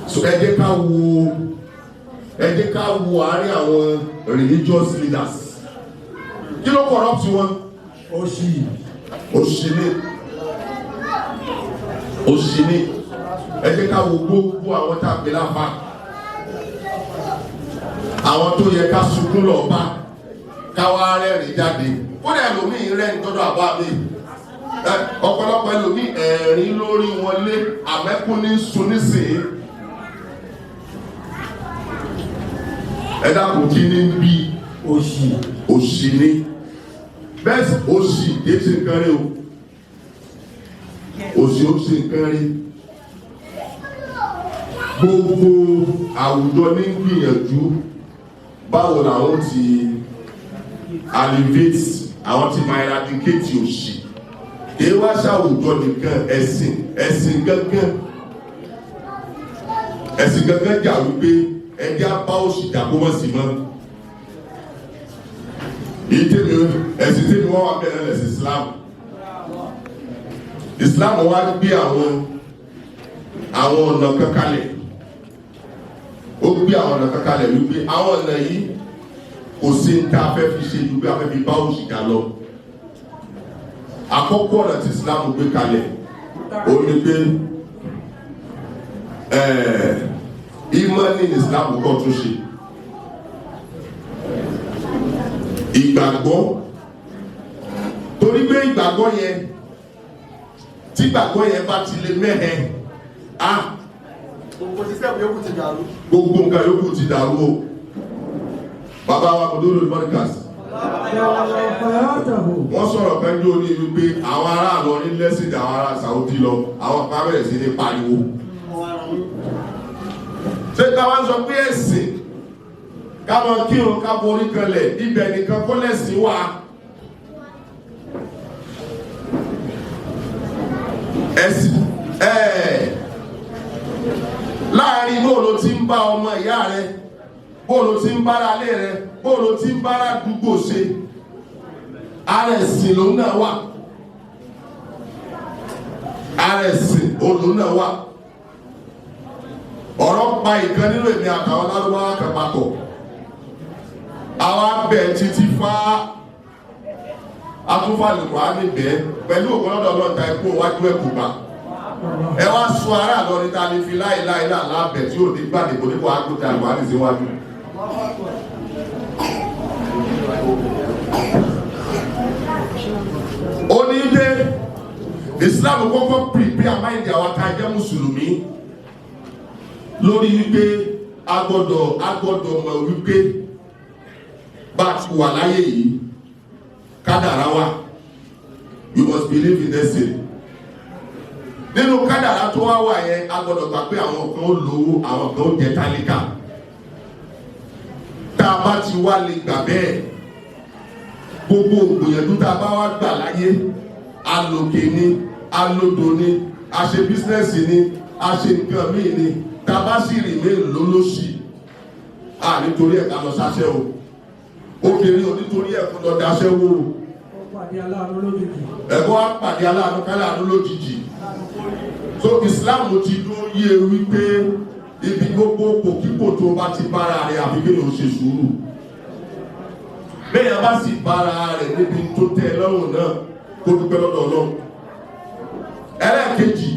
So ẹ jẹ́ ká wo, ẹ jẹ́ ká wo àárín àwọn religious leaders. Kí ló corrupt wọn? Òṣì. Òṣì ni. Òṣì ni. Ẹ jẹ́ ká wo gbogbo àwọn tá a pè láfa, àwọn tó yẹ ká sunkún lọ bá, ká wá rẹ́rìn jáde. Kódà ẹlòmíì rẹ́rìn tọ́jú àbá mi, ọ̀pọ̀lọpọ̀ ẹlòmíì ẹ̀rín lórí wọn lé àmẹ́kún ní sun nísìnyí. Ẹ dákun, kí ní bí? Òṣì. Òṣì ni. Bẹ́ẹ̀ sì òṣì kìí ṣe nǹkan rí o. Òṣì ó ṣe nǹkan rí. Gbogbo àwùjọ ní gbìyànjú báwo làwọn ti alleviate, àwọn ti máa eradicate òṣì. Kìí wá ṣàwùjọ nìkan, ẹ̀sìn gángan, ẹ̀sìn gángan jà wípé ẹjẹ́ á bá òṣì jà kó mọ̀ sí mọ́. Èyí tèmi, ẹ̀sìn tèmi wọ́n wà bẹ̀rẹ̀ lẹ̀sìn Islam. Islam wá gbé àwọn ọ̀nà kan kalẹ̀. Ó gbé àwọn ọ̀nà kan kalẹ̀ wípé àwọn ọ̀nà yìí kò sí ní tá a fẹ́ fi ṣe ju pé a fẹ́ fi bá òṣì jà lọ. Àkọ́kọ́ ọ̀nà tí Islam gbé kalẹ̀ ó ní pé ìmánì ní Islam kọ́ tún ṣe. Ìgbàgbọ́, torí pé ìgbàgbọ́ yẹn, tí ìgbàgbọ́ yẹn bá ti lè mẹ́hẹ, á Gbogbo sísẹ́mù yòókù ti dàrú. Gbogbo nǹkan yòókù ti dàrú o. Bàbá wa kò dúró lórí podcast. Wọ́n sọ̀rọ̀ kan ní oní wípé àwọn ará Ìlọrin lẹ́sìn àwọn ará Saudi lọ, àwọn kan bẹ̀rẹ̀ sí ní pariwo. Ṣé táwa ń sọ pé ẹ̀sìn ká máa kírun, ká borí kanlẹ̀, ibẹ̀ nìkan kọ́ lẹ́sìn wà? Ẹ̀sìn láàrin bóòlù tí ń bá ọmọ ìyá rẹ, bóòlù tí ń bára lé rẹ, bóòlù tí ń bára dúgbò ṣe, ara ẹ̀sìn lòun náà wà. Ara ẹ̀sìn òun náà wà. Ọ̀rọ̀ pa ìkan nínú èmi àtàwọn lárúbáwá kan papọ̀. Àwa bẹ̀ títí fá atúfàlùkù á níbẹ̀ pẹ̀lú ògbọ́nọ́dọ̀ ọlọ́ta ikú wájú ẹ̀kú gbà. Ẹ wá sọ ará lọ ní ta ni fi láìláì náà lábẹ̀ tí ò ní gbà dìbò nípò àgùntàn àgbà ní síwájú. Ó ní dé Islam kọ́kọ́ prepare mind àwọn tá a jẹ́ mùsùlùmí lórí wípé a gbọ́dọ̀ mọ̀ wípé bá a ti wà láyé yìí, kádàrá wà. You must believe in destiny. Nínú kádàrá tó wá wà yẹn, a gbọ́dọ̀ gbà pé àwọn kan ó lówó, àwọn kan ó jẹ tálíkà. Tá a bá ti wá lè gbà bẹ́ẹ̀, gbogbo ògbìyànjú tá a bá wá gbà láyé, alòkè ni, alódò ni, a ṣe business ni, a ṣe nǹkan míì ni, tá a bá sì rìn mí lólóṣì a nítorí ẹ̀ ká lọ sáṣẹ́ o. Obìnrin ò nítorí ẹ̀ kó lọ daṣẹ́ wò o. Pàdé aláàánú lójijì. Ẹ̀kọ́ á pàdé aláàánú káláàánú lójijì. So Islam ti dúró yé wípé ibi gbogbo kòkíkò tó bá ti bára rẹ̀, àfi kéèyàn ṣe sùúrù. Bẹ́ẹ̀ bá sì bára rẹ̀ níbi tó tẹ́ lọ́rùn náà, kó dúpẹ́ lọ́dọ̀ Ọlọ́run. Ẹlẹ́ẹ̀kejì,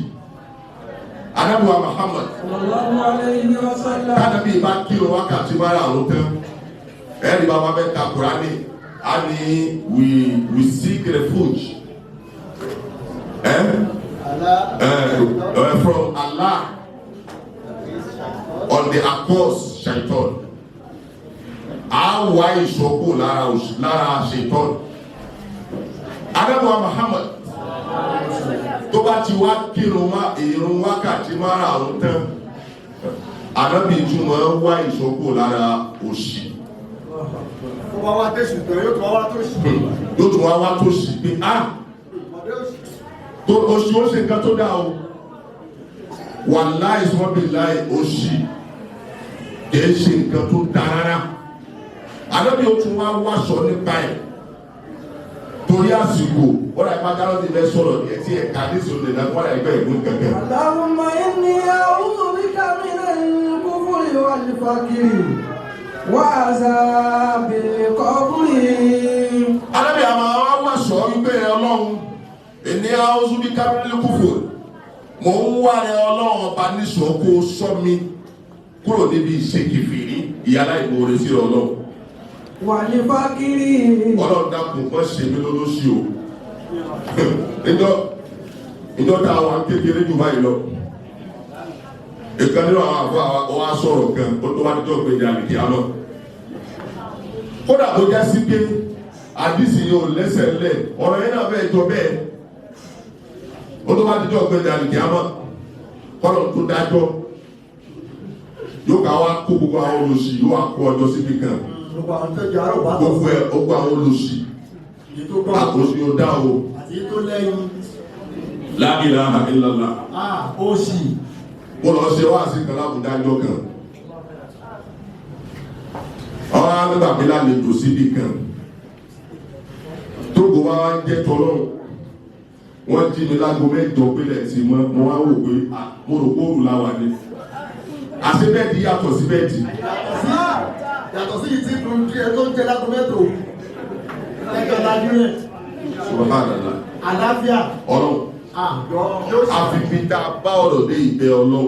Anábùwà Muhammad Sallallahu alayhi wa sallam. Tánàbí bá kírun wákàtí márààrún tán, ẹ̀rí bá wà bẹ́ẹ̀ ka Kùránì, á ní we seek refuge from Allah on the accursed shaitan. A wá ìṣọ́kù lára shaitan. Anábùwà Muhammad tó bá ti wá kírun má ìrun wákàtí márààrún tán. Ànábì túmọ̀ ń wá ìṣọ́kù lára òṣì. Ó wá wá tẹ̀sù tán, yóò tún wá wá tòṣì. Yóò tún wá wá tòṣì pé á tó òṣì ó ṣe nǹkan tó dáa o. Wàláì sọ́bì láì òṣì kìí ṣe nǹkan tó dáa rárá. Ànábì ó tún wá wáṣọ nípa ẹ̀ torí àsìkò wọ́n rà ipá dáná ti fẹ́ sọ̀rọ̀ ní ẹtí ẹ̀ka nísìnyí lè dáná wọ́n rà ẹgbẹ́ ìlú kankan. اللهم إني أعوذ بك من الكفر والفقر وعذاب القبر. Ànábì àmà wá wáṣọ wípé Ọlọ́run èní àwòsù bí kábílì kúfò mò ń wá rẹ Ọlọ́run ọba níṣọ́ kó sọ mi kúrò níbi ìṣèkìfìrí ìyálà ìmoore sí Ọlọ́run. والفقر. Ọlọ́run dákun kọ́ ṣe mí lólóṣì o. Ìjọ tá a wà kékeré jù báyìí lọ, ìkan nínú àwọn àfọ àwọn wa sọ̀rọ̀ kan ó tó wá níjọ́ pé ìjà nìkí àná kódà tó já sí pé àdìsí yìí ò lẹ́sẹ̀ ńlẹ̀, ọ̀rọ̀ yẹn náà fẹ́ jọ bẹ́ẹ̀. Ó tó wá níjọ́ pé ìjà nìkí àná kọ́lọ̀ tó dájọ́ yóò ká wá kó gbogbo àwọn olùsí, yóò wá kó ọjọ́ síbi kan. Gbogbo àwọn tó jẹ àárọ̀ bá tọ̀. Gbogbo ẹ, gbogbo àwọn olùsí. Èyí tó gbọ́. Àkóso yóò dá o. Àti èyí tó lẹ́yìn. La ilaha illallah. Ah, òṣì. Mo lọ ṣe wáàsí kan lábùdá jọ kan, ọ̀rọ̀ nígbà mi lálejò síbi kan tógo wá wá ń jẹ́ tọ́lọ́run. Wọ́n jí mi lágo 8 pílẹ̀ tí mo wá wò pé ah, mo rò pé òru la wà ní àṣẹ bẹ́ẹ̀dì yàtọ̀ sí bẹ́ẹ̀dì. Yàtọ̀ sí yìí tí kò ń jẹ tó ń jẹ lágo mẹ́tò. Ẹjọ́ lajú rẹ̀. Subhanallah. Àlàáfíà. Ọlọ́run. Ah, yóò ṣe. Àfibí tá a bá ọ̀rọ̀ dé ìbẹ́ Ọlọ́run,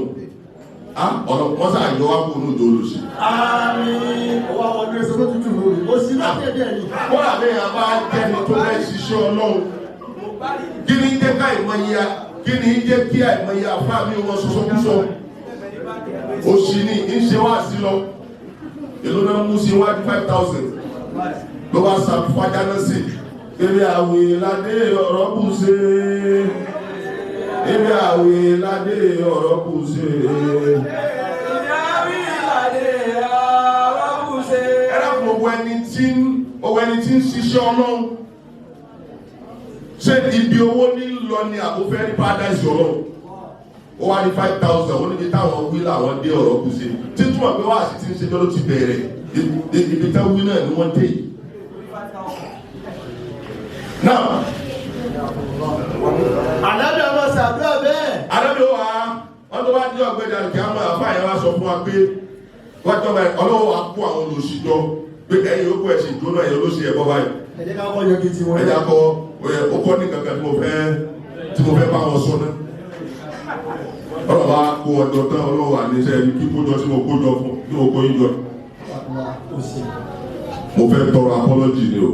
ah, Ọlọ́run wọ́n sàyọ wá kó nù jọ olùsí. Àmín. Owó àwọn ọdún ẹsẹ̀ tó tutù lórí. Òṣì náà tẹ̀ díẹ̀ ni. Wọ́n àbẹ́ yẹn bá jẹ́ni tó fẹ́ ṣiṣẹ́ Ọlọ́run, kí ni jẹ́ ká ìmọ̀ye, kí ni jẹ́ kí àìmọye àfáà mi wọn sọsọkúsọ? Òṣì ni ń ṣe wá sí lọ. Èló náà mú sí wájú? 5,000 ló bá sa fájá náà sí ebi àwìn ládé ọ̀rọ̀ kù sí ebi àwìn ládé ọ̀rọ̀ kù sí. Ẹ dákun, owó ẹni tí ń ṣiṣẹ́ Ọlọ́run, ṣé ibi owó ní lọ ni àbúfẹ́ ní paradise Ọlọ́run? Ó wá ní 5,000, ó níbi táwọn wí làwọn dé ọ̀rọ̀ kù sí, títúmọ̀ pé wáàsí tí ń ṣe jọ́ ló ti bẹ̀rẹ̀, ibi táwọn wí náà ni wọ́n dé yìí. Náà. Ànábì ọmọ sàdúrà bẹ́ẹ̀. Adájọ́ wa wọ́n tó bá dé ọ̀gbẹ́ni àlùkìyámà, àfáà yẹn wá sọ fún wa pé wọ́n tọ́ báyìí, Ọlọ́wọ́ wa kó àwọn olùsíjọ pé ẹ̀yin yòókù ẹ̀ sì jóná, ẹ̀yin olóṣì ẹ̀ bọ́ báyìí. Ẹ jẹ́ ká kọ́ yọjú tiwọn. Ẹ̀yà kọ́ ó kọ́ ní kankan tí mo fẹ́ bá wọn sọ náà. Ọlọ́wọ́ wa kó ọjọ́ tán, Ọlọ́wọ́ wa níṣẹ́ ẹni kí kójọ tí mo kójọ fún tí mo kó yín jọ. Òṣì. Mo fẹ́ tọrọ apology ni o.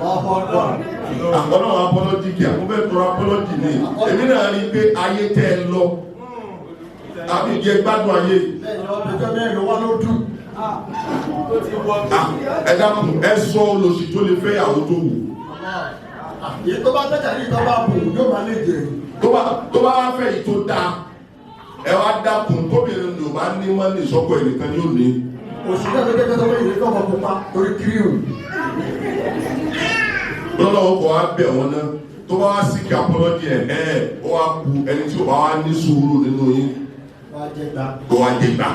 Allahu Akbar. Ọlọ́wọ́ apology kí a mo fẹ́ tọrọ apology ni. Èmi náà rí i pé ayé tẹ́ ẹ lọ àbí jẹ gbádùn ayé. Bẹ́ẹ̀ni, ọjọ́ mẹ́rin ló wá ló dùn. Ah, ẹ dákun, ẹ sọ olóṣì tó lè fẹ́ ìyàwó tó wù. Èyí tó bá tẹ̀jà ní ìtọ́ bá bò yóò máa lè jẹ. Tó bá wá fẹ́ yìí tó dáa, ẹ wá dákun, tóbìnrin ní o bá ní mọ́ ní ìsọ́kọ̀ ẹnìkan ní òní. Òṣì náà tó jẹ́ tó ìrètí ọmọ pupa torí kírìmù. Lọ́lọ́wọ́ kọ́ wá bẹ̀ wọ́n náà, tó bá wá sí kí apology ẹ̀ ẹ̀ ó wá ku ẹni tí ó bá wá ní sùúrù nínú yín. Wá jẹ gbà. Kó wá dé gbà.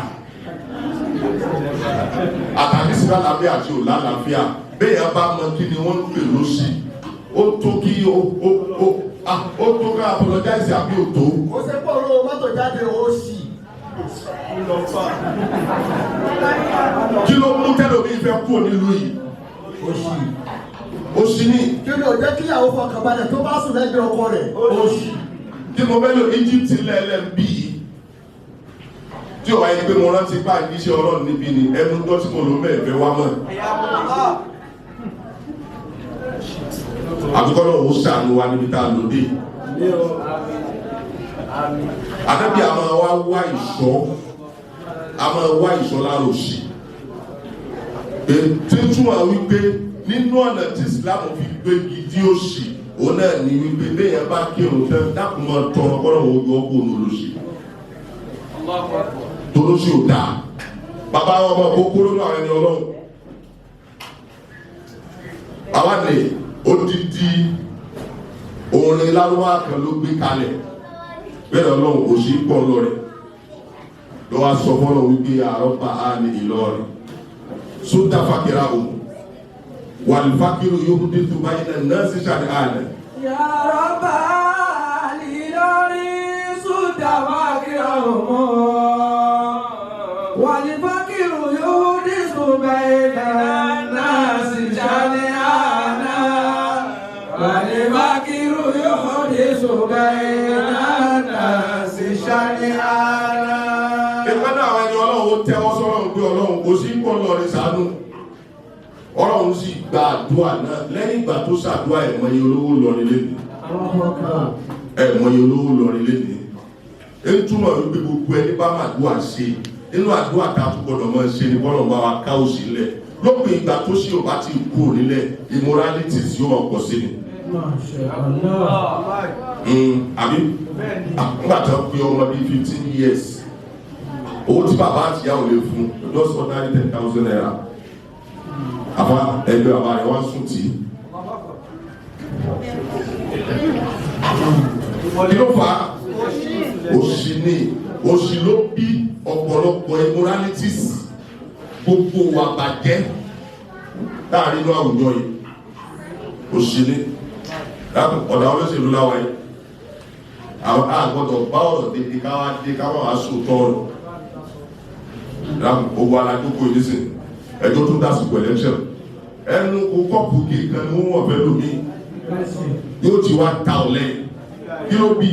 Àtàkì sí lálàáfíà àti ò lálàáfíà, bẹ́ẹ̀ yẹn bá mọ kí ni wọ́n ń pè lóṣì, ó tó kí ó ó ó ah, ó tó ká apologize àbí ò tó? Ó ṣe pọ̀ lówó mọ́tò jáde òṣì. Kí ló mú tẹ́lómi fẹ́ kúrò nílùú yìí? Òṣì. Òṣì ni. Kí ni ò jẹ́ kíyàwó fọkàn balẹ̀ tó bá sùn lẹ́gbẹ̀ẹ́ ọkọ rẹ̀? Òṣì. Kí mo fẹ́ lò Egypt lẹ́lẹ́ ń bí yìí tí o wáyé pé mo rántí bá ìgbésẹ̀ Ọlọ́run níbí ni ẹnu tó tí mo lò mẹ́ẹ̀fẹ́ wá mọ́ àbíkọ́ náà ó ṣàánú wa níbi tá a lò dé. Ànábì a máa wá wá ìṣọ́, a máa wá ìṣọ́ lára òṣì, tí ń túmọ̀ wípé nínú ọ̀nà tí Islam fi gbégi dí òṣì, òun náà ní wípé béèyàn bá kírun tán, dákun máa tọrọ kọ́nà òun yọ kó nu olóṣì tó Tolóṣì ò dáa. Bàbá wọn ọmọ kókó lónà àwọn ẹni ọlọ́run. Àwa ní odidi orin lárúbá kan ló gbé kalẹ̀ bẹ́ẹ̀. Ọlọ́run, òṣì pọ̀ lọ́rẹ̀ ló wá sọ fọ́lọ́ wípé àrọ́bà á ní Ìlọrin sódà fàkìrà òun wàlúfàkìrù yóò dé tó báyìí náà náà sì ṣàdé àná. يا رب الإلهي سد فقرهم والفقر يحدث بين الناس شنآنا والفقر يحدث بين الناس شنآنا. Ìpẹ́ náà, àwọn ẹni ọlọ́run ó tẹ́wọ́ sọ́lọ́run pé ọlọ́run, òṣì pọ̀ lọ́rin, ṣàánú. Ọlọ́run sì gba àdúrà náà. Lẹ́yìn ìgbà tó ṣàdúrà, ẹ̀mọye olówó lọrin lẹ́nu, ẹ̀mọye olówó lọrin lẹ́nu. Ń túmọ̀ wípé gbogbo ẹni bá máa dúà ṣe, nínú àdúrà tá a tún gbọdọ̀ máa ṣe ni bọ́lọ̀ bá wa ká òṣì lẹ̀. Lópin ìgbà tó ṣì ò bá ti kú nílẹ̀, immorality yóò máa pọ̀ sí ni. Àbí nígbà tó ń pe ọmọ bíi 15 years, owó tí bàbá àti ìyá ò lè fún, just ordinary ₦10,000, àfa ẹgbẹ́ bàbá rẹ̀ wá sùn tì í. Kí ló fà á? Òṣì ni. Òṣì ló bí ọ̀pọ̀lọpọ̀ immoralities, gbogbo wa bàjẹ́ láàrin inú àwùjọ yìí, òṣì ni. Ọ̀dà olóṣèlú láwa yìí, àwọn àgbọ̀dọ̀ bá ọ̀rọ̀ débi káwá dé káwá wá sòótọ́ ọ̀rọ̀. Gbogbo aládùúgbò yìí nísìn, ẹjọ́ tó dásìkò election, ẹnu kó kọ́ọ̀pù kéèkan ni wọ́n wọ̀ fẹ́ lómi, yóò ti wá ta ọ̀lẹ́. Kí ló bí?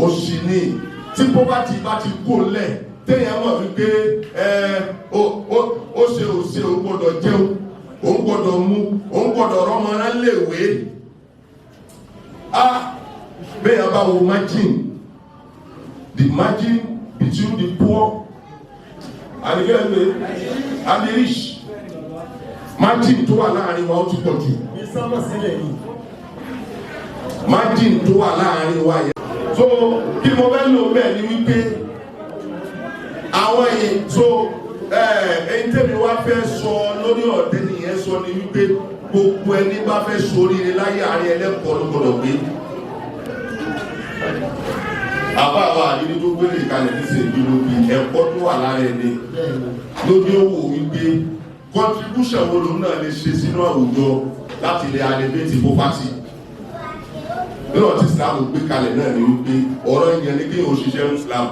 Òṣì ni. Tí poverty bá ti kó lẹ̀, téèyàn mọ̀ wípé ẹ ó ṣe ò ṣe, òun gbọ́dọ̀ jẹun, òun gbọ́dọ̀ mu, òun gbọ́dọ̀ rọ́mọ rán léèwé. Ah, bẹ́ẹ̀ bá wo margin, the margin between the poor and the rich, margin tó wà láàrin wa ó ti pọ̀ jù. Margin tó wà láàrin wa yẹn. So kí mo fẹ́ lò bẹ́ẹ̀ ni wípé àwọn èyí so ẹ̀ẹ́n tẹ́mi wá fẹ́ sọ lórí ọ̀dẹ́ nìyẹn sọ ni wípé gbogbo ẹni bá fẹ́ ṣoríire láyé, àárín ẹlẹ́kọ̀ọ́ ló gbọdọ̀ gbé. Àbá àwọn àdíní tó gbélé kalẹ̀ ní sèǹdí ló bí ẹ̀kọ́ tó wà lára ẹni lójú owó wípé contribution wo lòun náà lè ṣe sínú àwùjọ láti lè alleviate poverty. Nínú ọtí Islam gbé kalẹ̀ náà ni wípé ọ̀rọ̀ ìyẹn ni kéèyàn òṣìṣẹ́ ní Islam.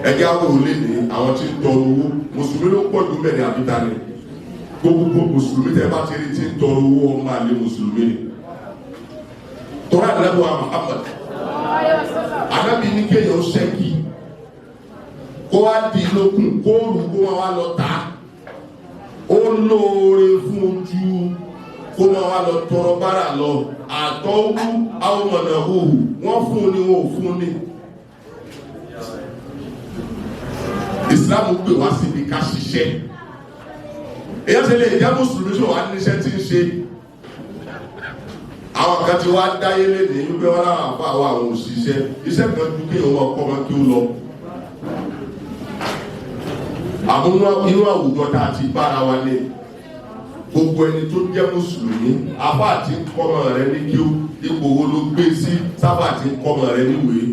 Ẹjẹ́ àwọn òlé ní àwọn tí ń tọrọ owó, mùsùlùmí ló pọ̀ jù mẹ́rin àbíta ni. Gbogbo mùsùlùmí tẹ́ bá ti rí tí ń tọrọ owó, ọmọ àlè mùsùlùmí ni. Tọ́lá ìlẹ́bùwà Muhammad anábì ní kéèyàn ṣẹ́gi kó wá di lókun, kó rù, kó máa wá lọ tà, ó lóore fún ojú kó máa wá lọ tọrọ bára lọ. Àtọ́wú àwọn ọmọdé òhù, wọ́n fún ni, wọn ò fún ni. Islam gbé wá síbi ká ṣiṣẹ́. Èyàn ṣe lè jẹ́ mùsùlùmí ṣò wá níṣẹ́ tí ń ṣe. Àwọn kan ti wá dáyé léde wípé wọn láwọn àfa àwọn òṣìṣẹ́ iṣẹ́ kan ju kí òun ọkọ wọn kí ó lọ. Àmọ́ inú àwùjọ tá a ti bára wa lé, gbogbo ẹni tó jẹ́ mùsùlùmí, àfa àti kọ́mọ rẹ ní kí ó ipò wo ló gbé sí sábà àti kọ́mọ rẹ níwèé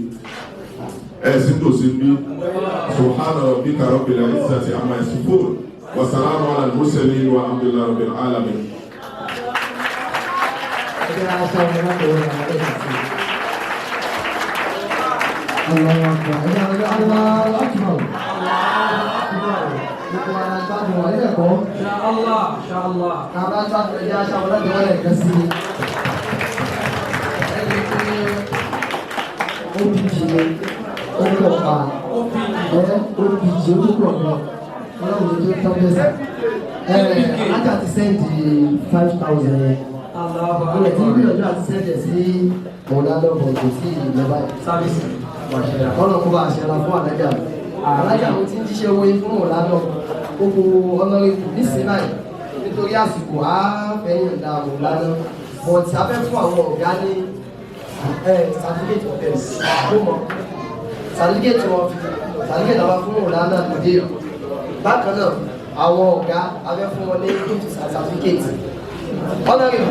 ẹ̀sìn tó sí bí. Subhana rabbika rabbil izzati amma yasifun wa salamun ala al-mursalin walhamdulillahi rabbil alamin. Ẹgbẹ́ aṣọ ọmọ láti wọ́n àwọn ẹ̀ka sí. Allahu Akbar. Ẹgbẹ́ Allahu Akbar. Gbogbo ara gbádùn wà nílẹ̀ kọ́. Inshallah, inshallah. Tàbá gbádùn, ẹgbẹ́ aṣọ ọmọ láti wọ́n ẹ̀ka sí. Ẹni pé OPG ni ó pọ̀ pa. Ẹ OPG ó pọ̀ gan. Ọlọ́run tó tọ́ bẹ́sà. Ẹ alájà ti send 5,000 yẹn. Allahu Ó lè ti Akbar. gbìyànjú àti send ẹ̀ sí ọ̀la lọ́bọ̀, kò sí ìjọba yìí. Service. Ọ̀nà kó bá a ṣẹlá fún alájà. Alájà, mo ti ń jíṣẹ́ owó yín fún ọ̀la náà, gbogbo honourable nísìnyí báyìí. Nítorí àsìkò, á fẹ́ yọ̀ǹda ọ̀la náà, but a fẹ́ fún àwọn ọ̀gá ní certificate of service. Ó mọ̀ certificate of Certificate àwọn fún Mọ̀lánà Lùdí. Bákan náà, àwọn ọ̀gá abẹ́ fún wọn ní gift certificate. Honorable.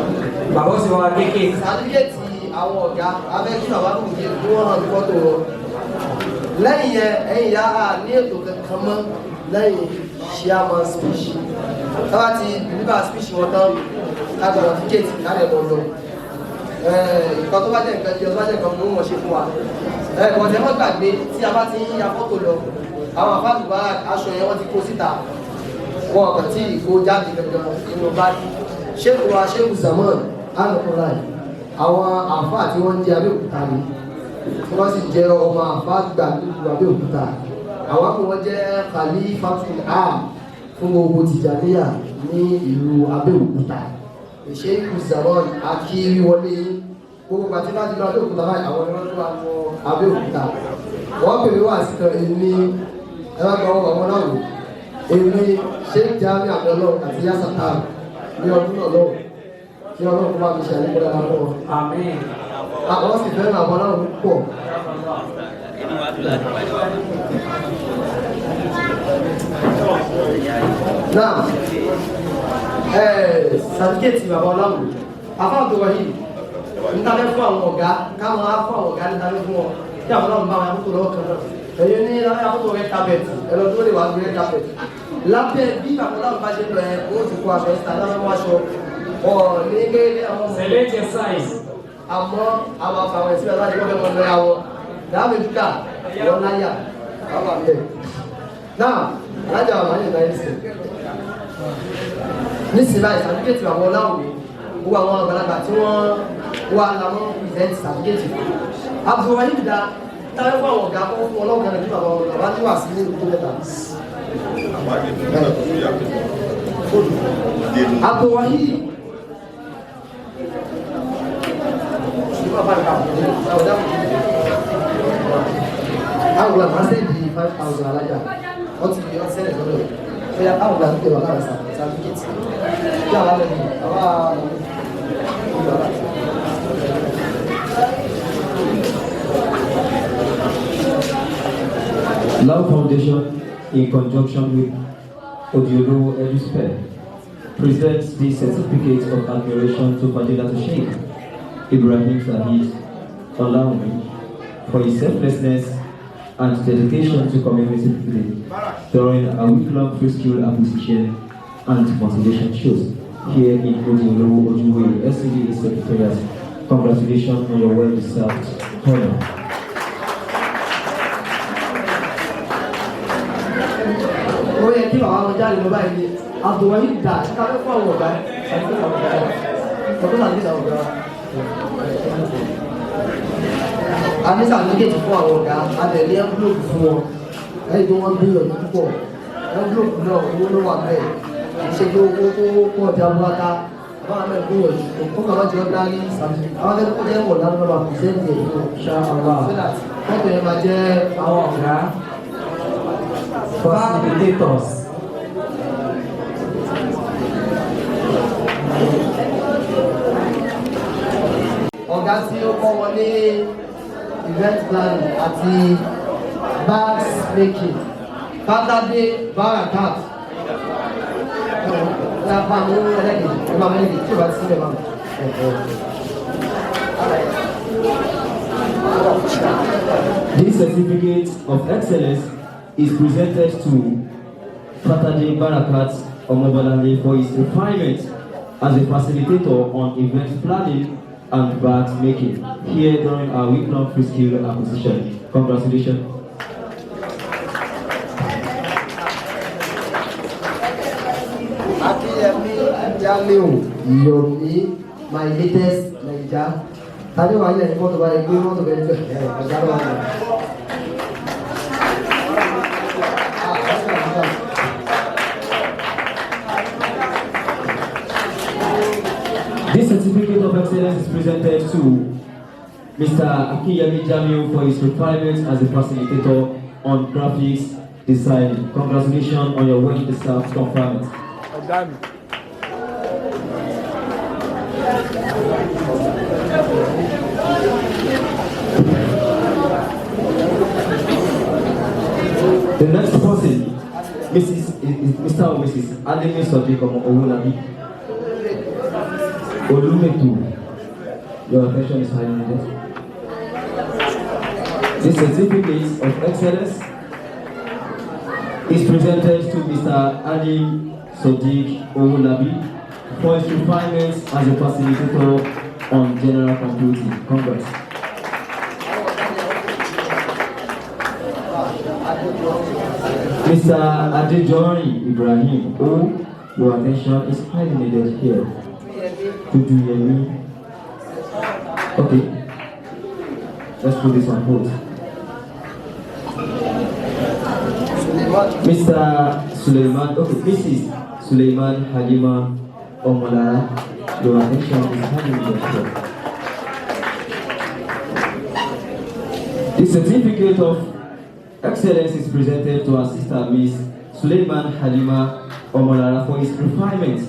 Bàbá ó sì wá kéèké. Certificate àwọn ọ̀gá abẹ́ kí bàbá Lùdí kí wọ́n hàn ní fọ́tò wọn. Lẹ́yìn yẹn, ẹ̀yìn yá a ní ètò kankan mọ́ lẹ́yìn chairman speech. Tábà ti deliver speech wọn tán, ká gba certificate ká lè mọ̀ lọ. Nǹkan tó bá jẹ́ nǹkan jẹ́ tó bá jẹ́ nǹkan mú wọn ṣe fún wa. Ẹ̀kọ́ tẹ́ wọ́n gbàgbé tí a bá ti ń ya fọ́tò lọ, àwọn àfáàtù bá aṣọ yẹn wọ́n ti kó síta, wọn kàn tí kó jáde gangan nínú báyìí. Ṣéèkù wa, Ṣéèkù Zaman alùpùpù, àwọn àfáà tí wọ́n ń jẹ́ Abẹ́òkúta ni, tí wọ́n sì jẹ́ ọmọ àfáà gbà nílùú Abẹ́òkúta. Àwọn àpò wọn jẹ́ Khalifatul Am fún gbogbo Tìjàníyà ní ìlú Abẹ́òkúta. Ṣéèkù Zaman akíwọlé, gbogbo àti bá ti lọ Abẹ́òkúta báyìí, àwọn ni wọ́n tún wá wọ Abẹ́òkúta. Wọ́n pè mí wá sí kan, èmi ẹ bá gbọ́ ọmọ náà wò, èmi Sheikh Jami Abdullah àti Yasata ní ọdún náà lọ́wọ́, kí Ọlọ́run kó bá mi ṣe àlékún dáadáa fún wọn. Àmín. Àwọn sì fẹ́ràn àwọn náà púpọ̀. Náà sàtíkẹ́ẹ̀tì bàbá ọláwù afá Abdulwahid níta fẹ́ fún àwọn ọ̀gá, káwọn á fún àwọn ọ̀gá níta fẹ́ fún wọn kí àwọn náà ń bá wọn akótó lọ́wọ́ kan náà. Ẹ̀yin ní lábẹ́ akótó red carpet, ẹ̀rọ tó lè wá sí red carpet lábẹ́ bí bàbá ọláwù bá ṣe ń lọ ẹ̀ ó ti kó aṣọ ẹ̀sítà lábẹ́ wọn aṣọ ọ̀ ní kékeré àwọn ọmọ. Select your size. Àmọ́ àwọn afàwọn ẹ̀sìn aláàjì wọ́n fẹ́ mọ lọ́ra wọn dáàmì dúkà wọ́n láyà wọ́n wà bẹ́ẹ̀. Náà alájà wà máa ń yẹn sí nísìnyí báyìí, sàdúkẹ́tì àwọn ọláwùmí, gbogbo àwọn àgbàlagbà tí wọ́n wà láwọn present sàdúkẹ́tì. Abdulwahid da táwọn fún àwọn ọ̀gá kọ́ fún ọlọ́ọ̀gá náà nípa àwọn bàbá tí wà sí ní ìlú mẹ́ta. Abdulwahid. Àwọn àgbà sẹ́ẹ̀dì 5,000 alájà wọ́n ti wọ́n sẹ́ẹ̀dì lọ́dọ̀ ṣé àwọn àgbà tó wà lára sàtífíkẹ́tì kí àwọn alẹ́ ní àwọn àwọn. Love Foundation, in conjunction with Odiolowo Edusphere, presents this certificate of admiration to Fadilatu Sheikh Ibrahim Sahid Olawumi for his selflessness and dedication to community building during a week-long free skill acquisition and motivation shows here in Odiolowo Ojuwe SCDA Secretariat. Congratulations on your well-deserved honor. Ó yẹ kí bàbá wọn jáde lọ báyìí ni. Abdulwahid da ká fẹ́ fún àwọn ọ̀gá sàtífíkẹ́tì àwọn ọ̀gá ọ̀dọ́ sàtífíkẹ́tì àwọn ọ̀gá. A ní sàtífíkẹ́tì fún àwọn ọ̀gá, a dẹ̀ ní envelope fún wọn lẹ́yìn tó wọ́n gbìyànjú púpọ̀. Envelope náà, owó ló wà bẹ́ẹ̀, kì í ṣe pé owó tó pọ̀ jaburata. Àbáwọn náà gbìyànjú kó kàwá jọ dání sàtífíkẹ́tì àwọn akẹ́kọ̀ọ́ jẹ́ wọ̀ lánàá máa present ẹ̀ fún wọn. Inshallah. So that fọ́tò yẹn máa jẹ́ Àwọn ọ̀gá facilitators. Ọ̀gá tí ó kọ́ wọn ní event planning àti bags making, Fatade Barakat, ẹ bá mú ẹlẹ́gẹ̀dẹ̀, ẹ bá mú ẹlẹ́gẹ̀dẹ̀ tí o bá ti sílẹ̀ bá mú. This certificate of excellence is presented to Fatade Barakat Omobolale for his refinement as a facilitator on event planning and bags making here during our week-long free skill acquisition. Congratulations. Akínyẹmí Jamiu Yomi, my latest Naija. Tani wàá yẹ ní mọ́tò báyìí gbé mọ́tò bẹ́ẹ̀ jọ ẹ̀ ọ̀gá ló wà ní. This certificate of excellence is presented to Mr. Akinyemi Jamiu for his refinement as a facilitator on graphics design. Congratulations on your well-deserved conferment. Ọ̀gá mi. The next person, Mrs. is Mr. or Mrs. Alimi Sodiq Owolabi Olumetu. Your attention is highly needed. The certificate of excellence is presented to Mr. Ali Sodiq Owolabi for his refinements as a facilitator on general computing. Congrats. Mr. Adejorin Ibrahim O, your attention is highly needed here. Duduyemi. Okay. Let's put this on hold. Mr. Suleiman, okay, Mrs. Suleiman Halima Omolara, your attention is highly needed here. The certificate of excellence is presented to our sister, Miss Suleiman Halima Omolara, for his refinement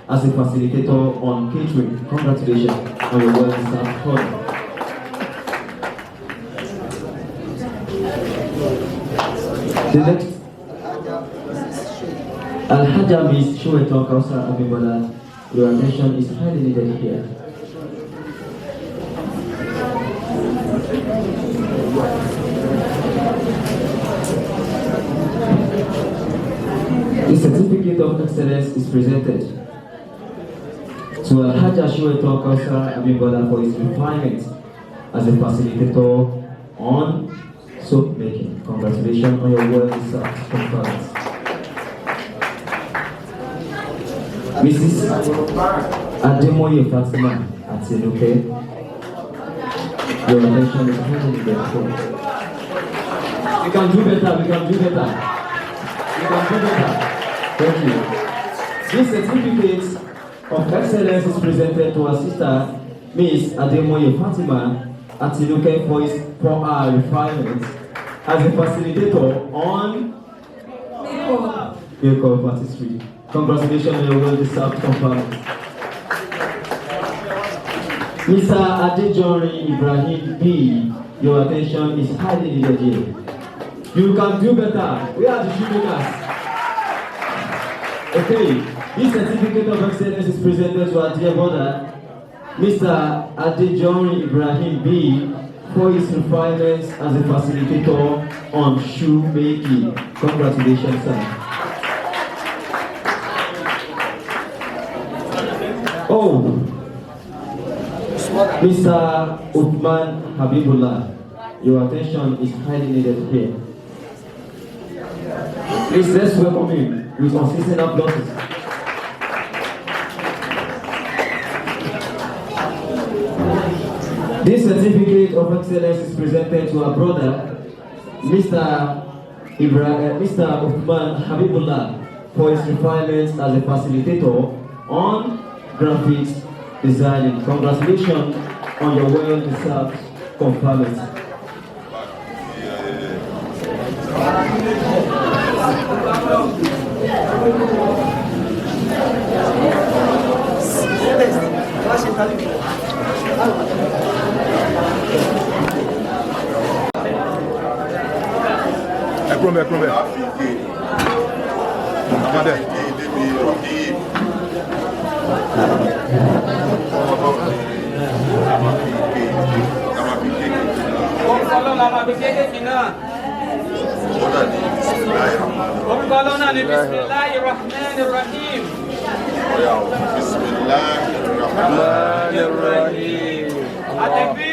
as a facilitator on catering. Congratulations on your well-deserved honor. The next, Alhaja Miss Shueton Kausar Abimbola, your attention is highly needed here. The certificate of excellence is presented to Alhaja Shueton Kausar Abimbola for his refinement as a facilitator on soap making. Congratulations on your well-deserved conference. Mrs. Ademoye Fatima Atinuke, your attention is highly needed. We can do better, we can do better. We can do better. Thank you. This certificate of excellence is presented to our sister, Miss Ademoye Fatima Atinuke, for her refinement as a facilitator on makeup artistry. Congratulations on your well-deserved conference. Mr. Adejorin Ibrahim B, your attention is highly needed here. You can do better. We are the shoemakers. Okay, this certificate of excellence is presented to our dear brother, Mr. Adejorin Ibrahim B, for his refinements as a facilitator on shoemaking. Congratulations, sir. Oh, Mr. Uthman Habibullah, your attention is highly needed here. Please, let's welcome him with unceasing applause. This certificate of excellence is presented to our brother, Mr. Uthman Habibullah, for his refinements as a facilitator on graphics designing. Congratulations on your well-deserved conferment. Ẹ kúrò mbẹ, ẹ kúrò mbẹ. Amadé. Orúkọ Ọlọ́run la máa fi kéékèèké náà. Orúkọ Ọlọ́run náà ni Bisimilahi Rahman Rahim. Àtẹ̀bí.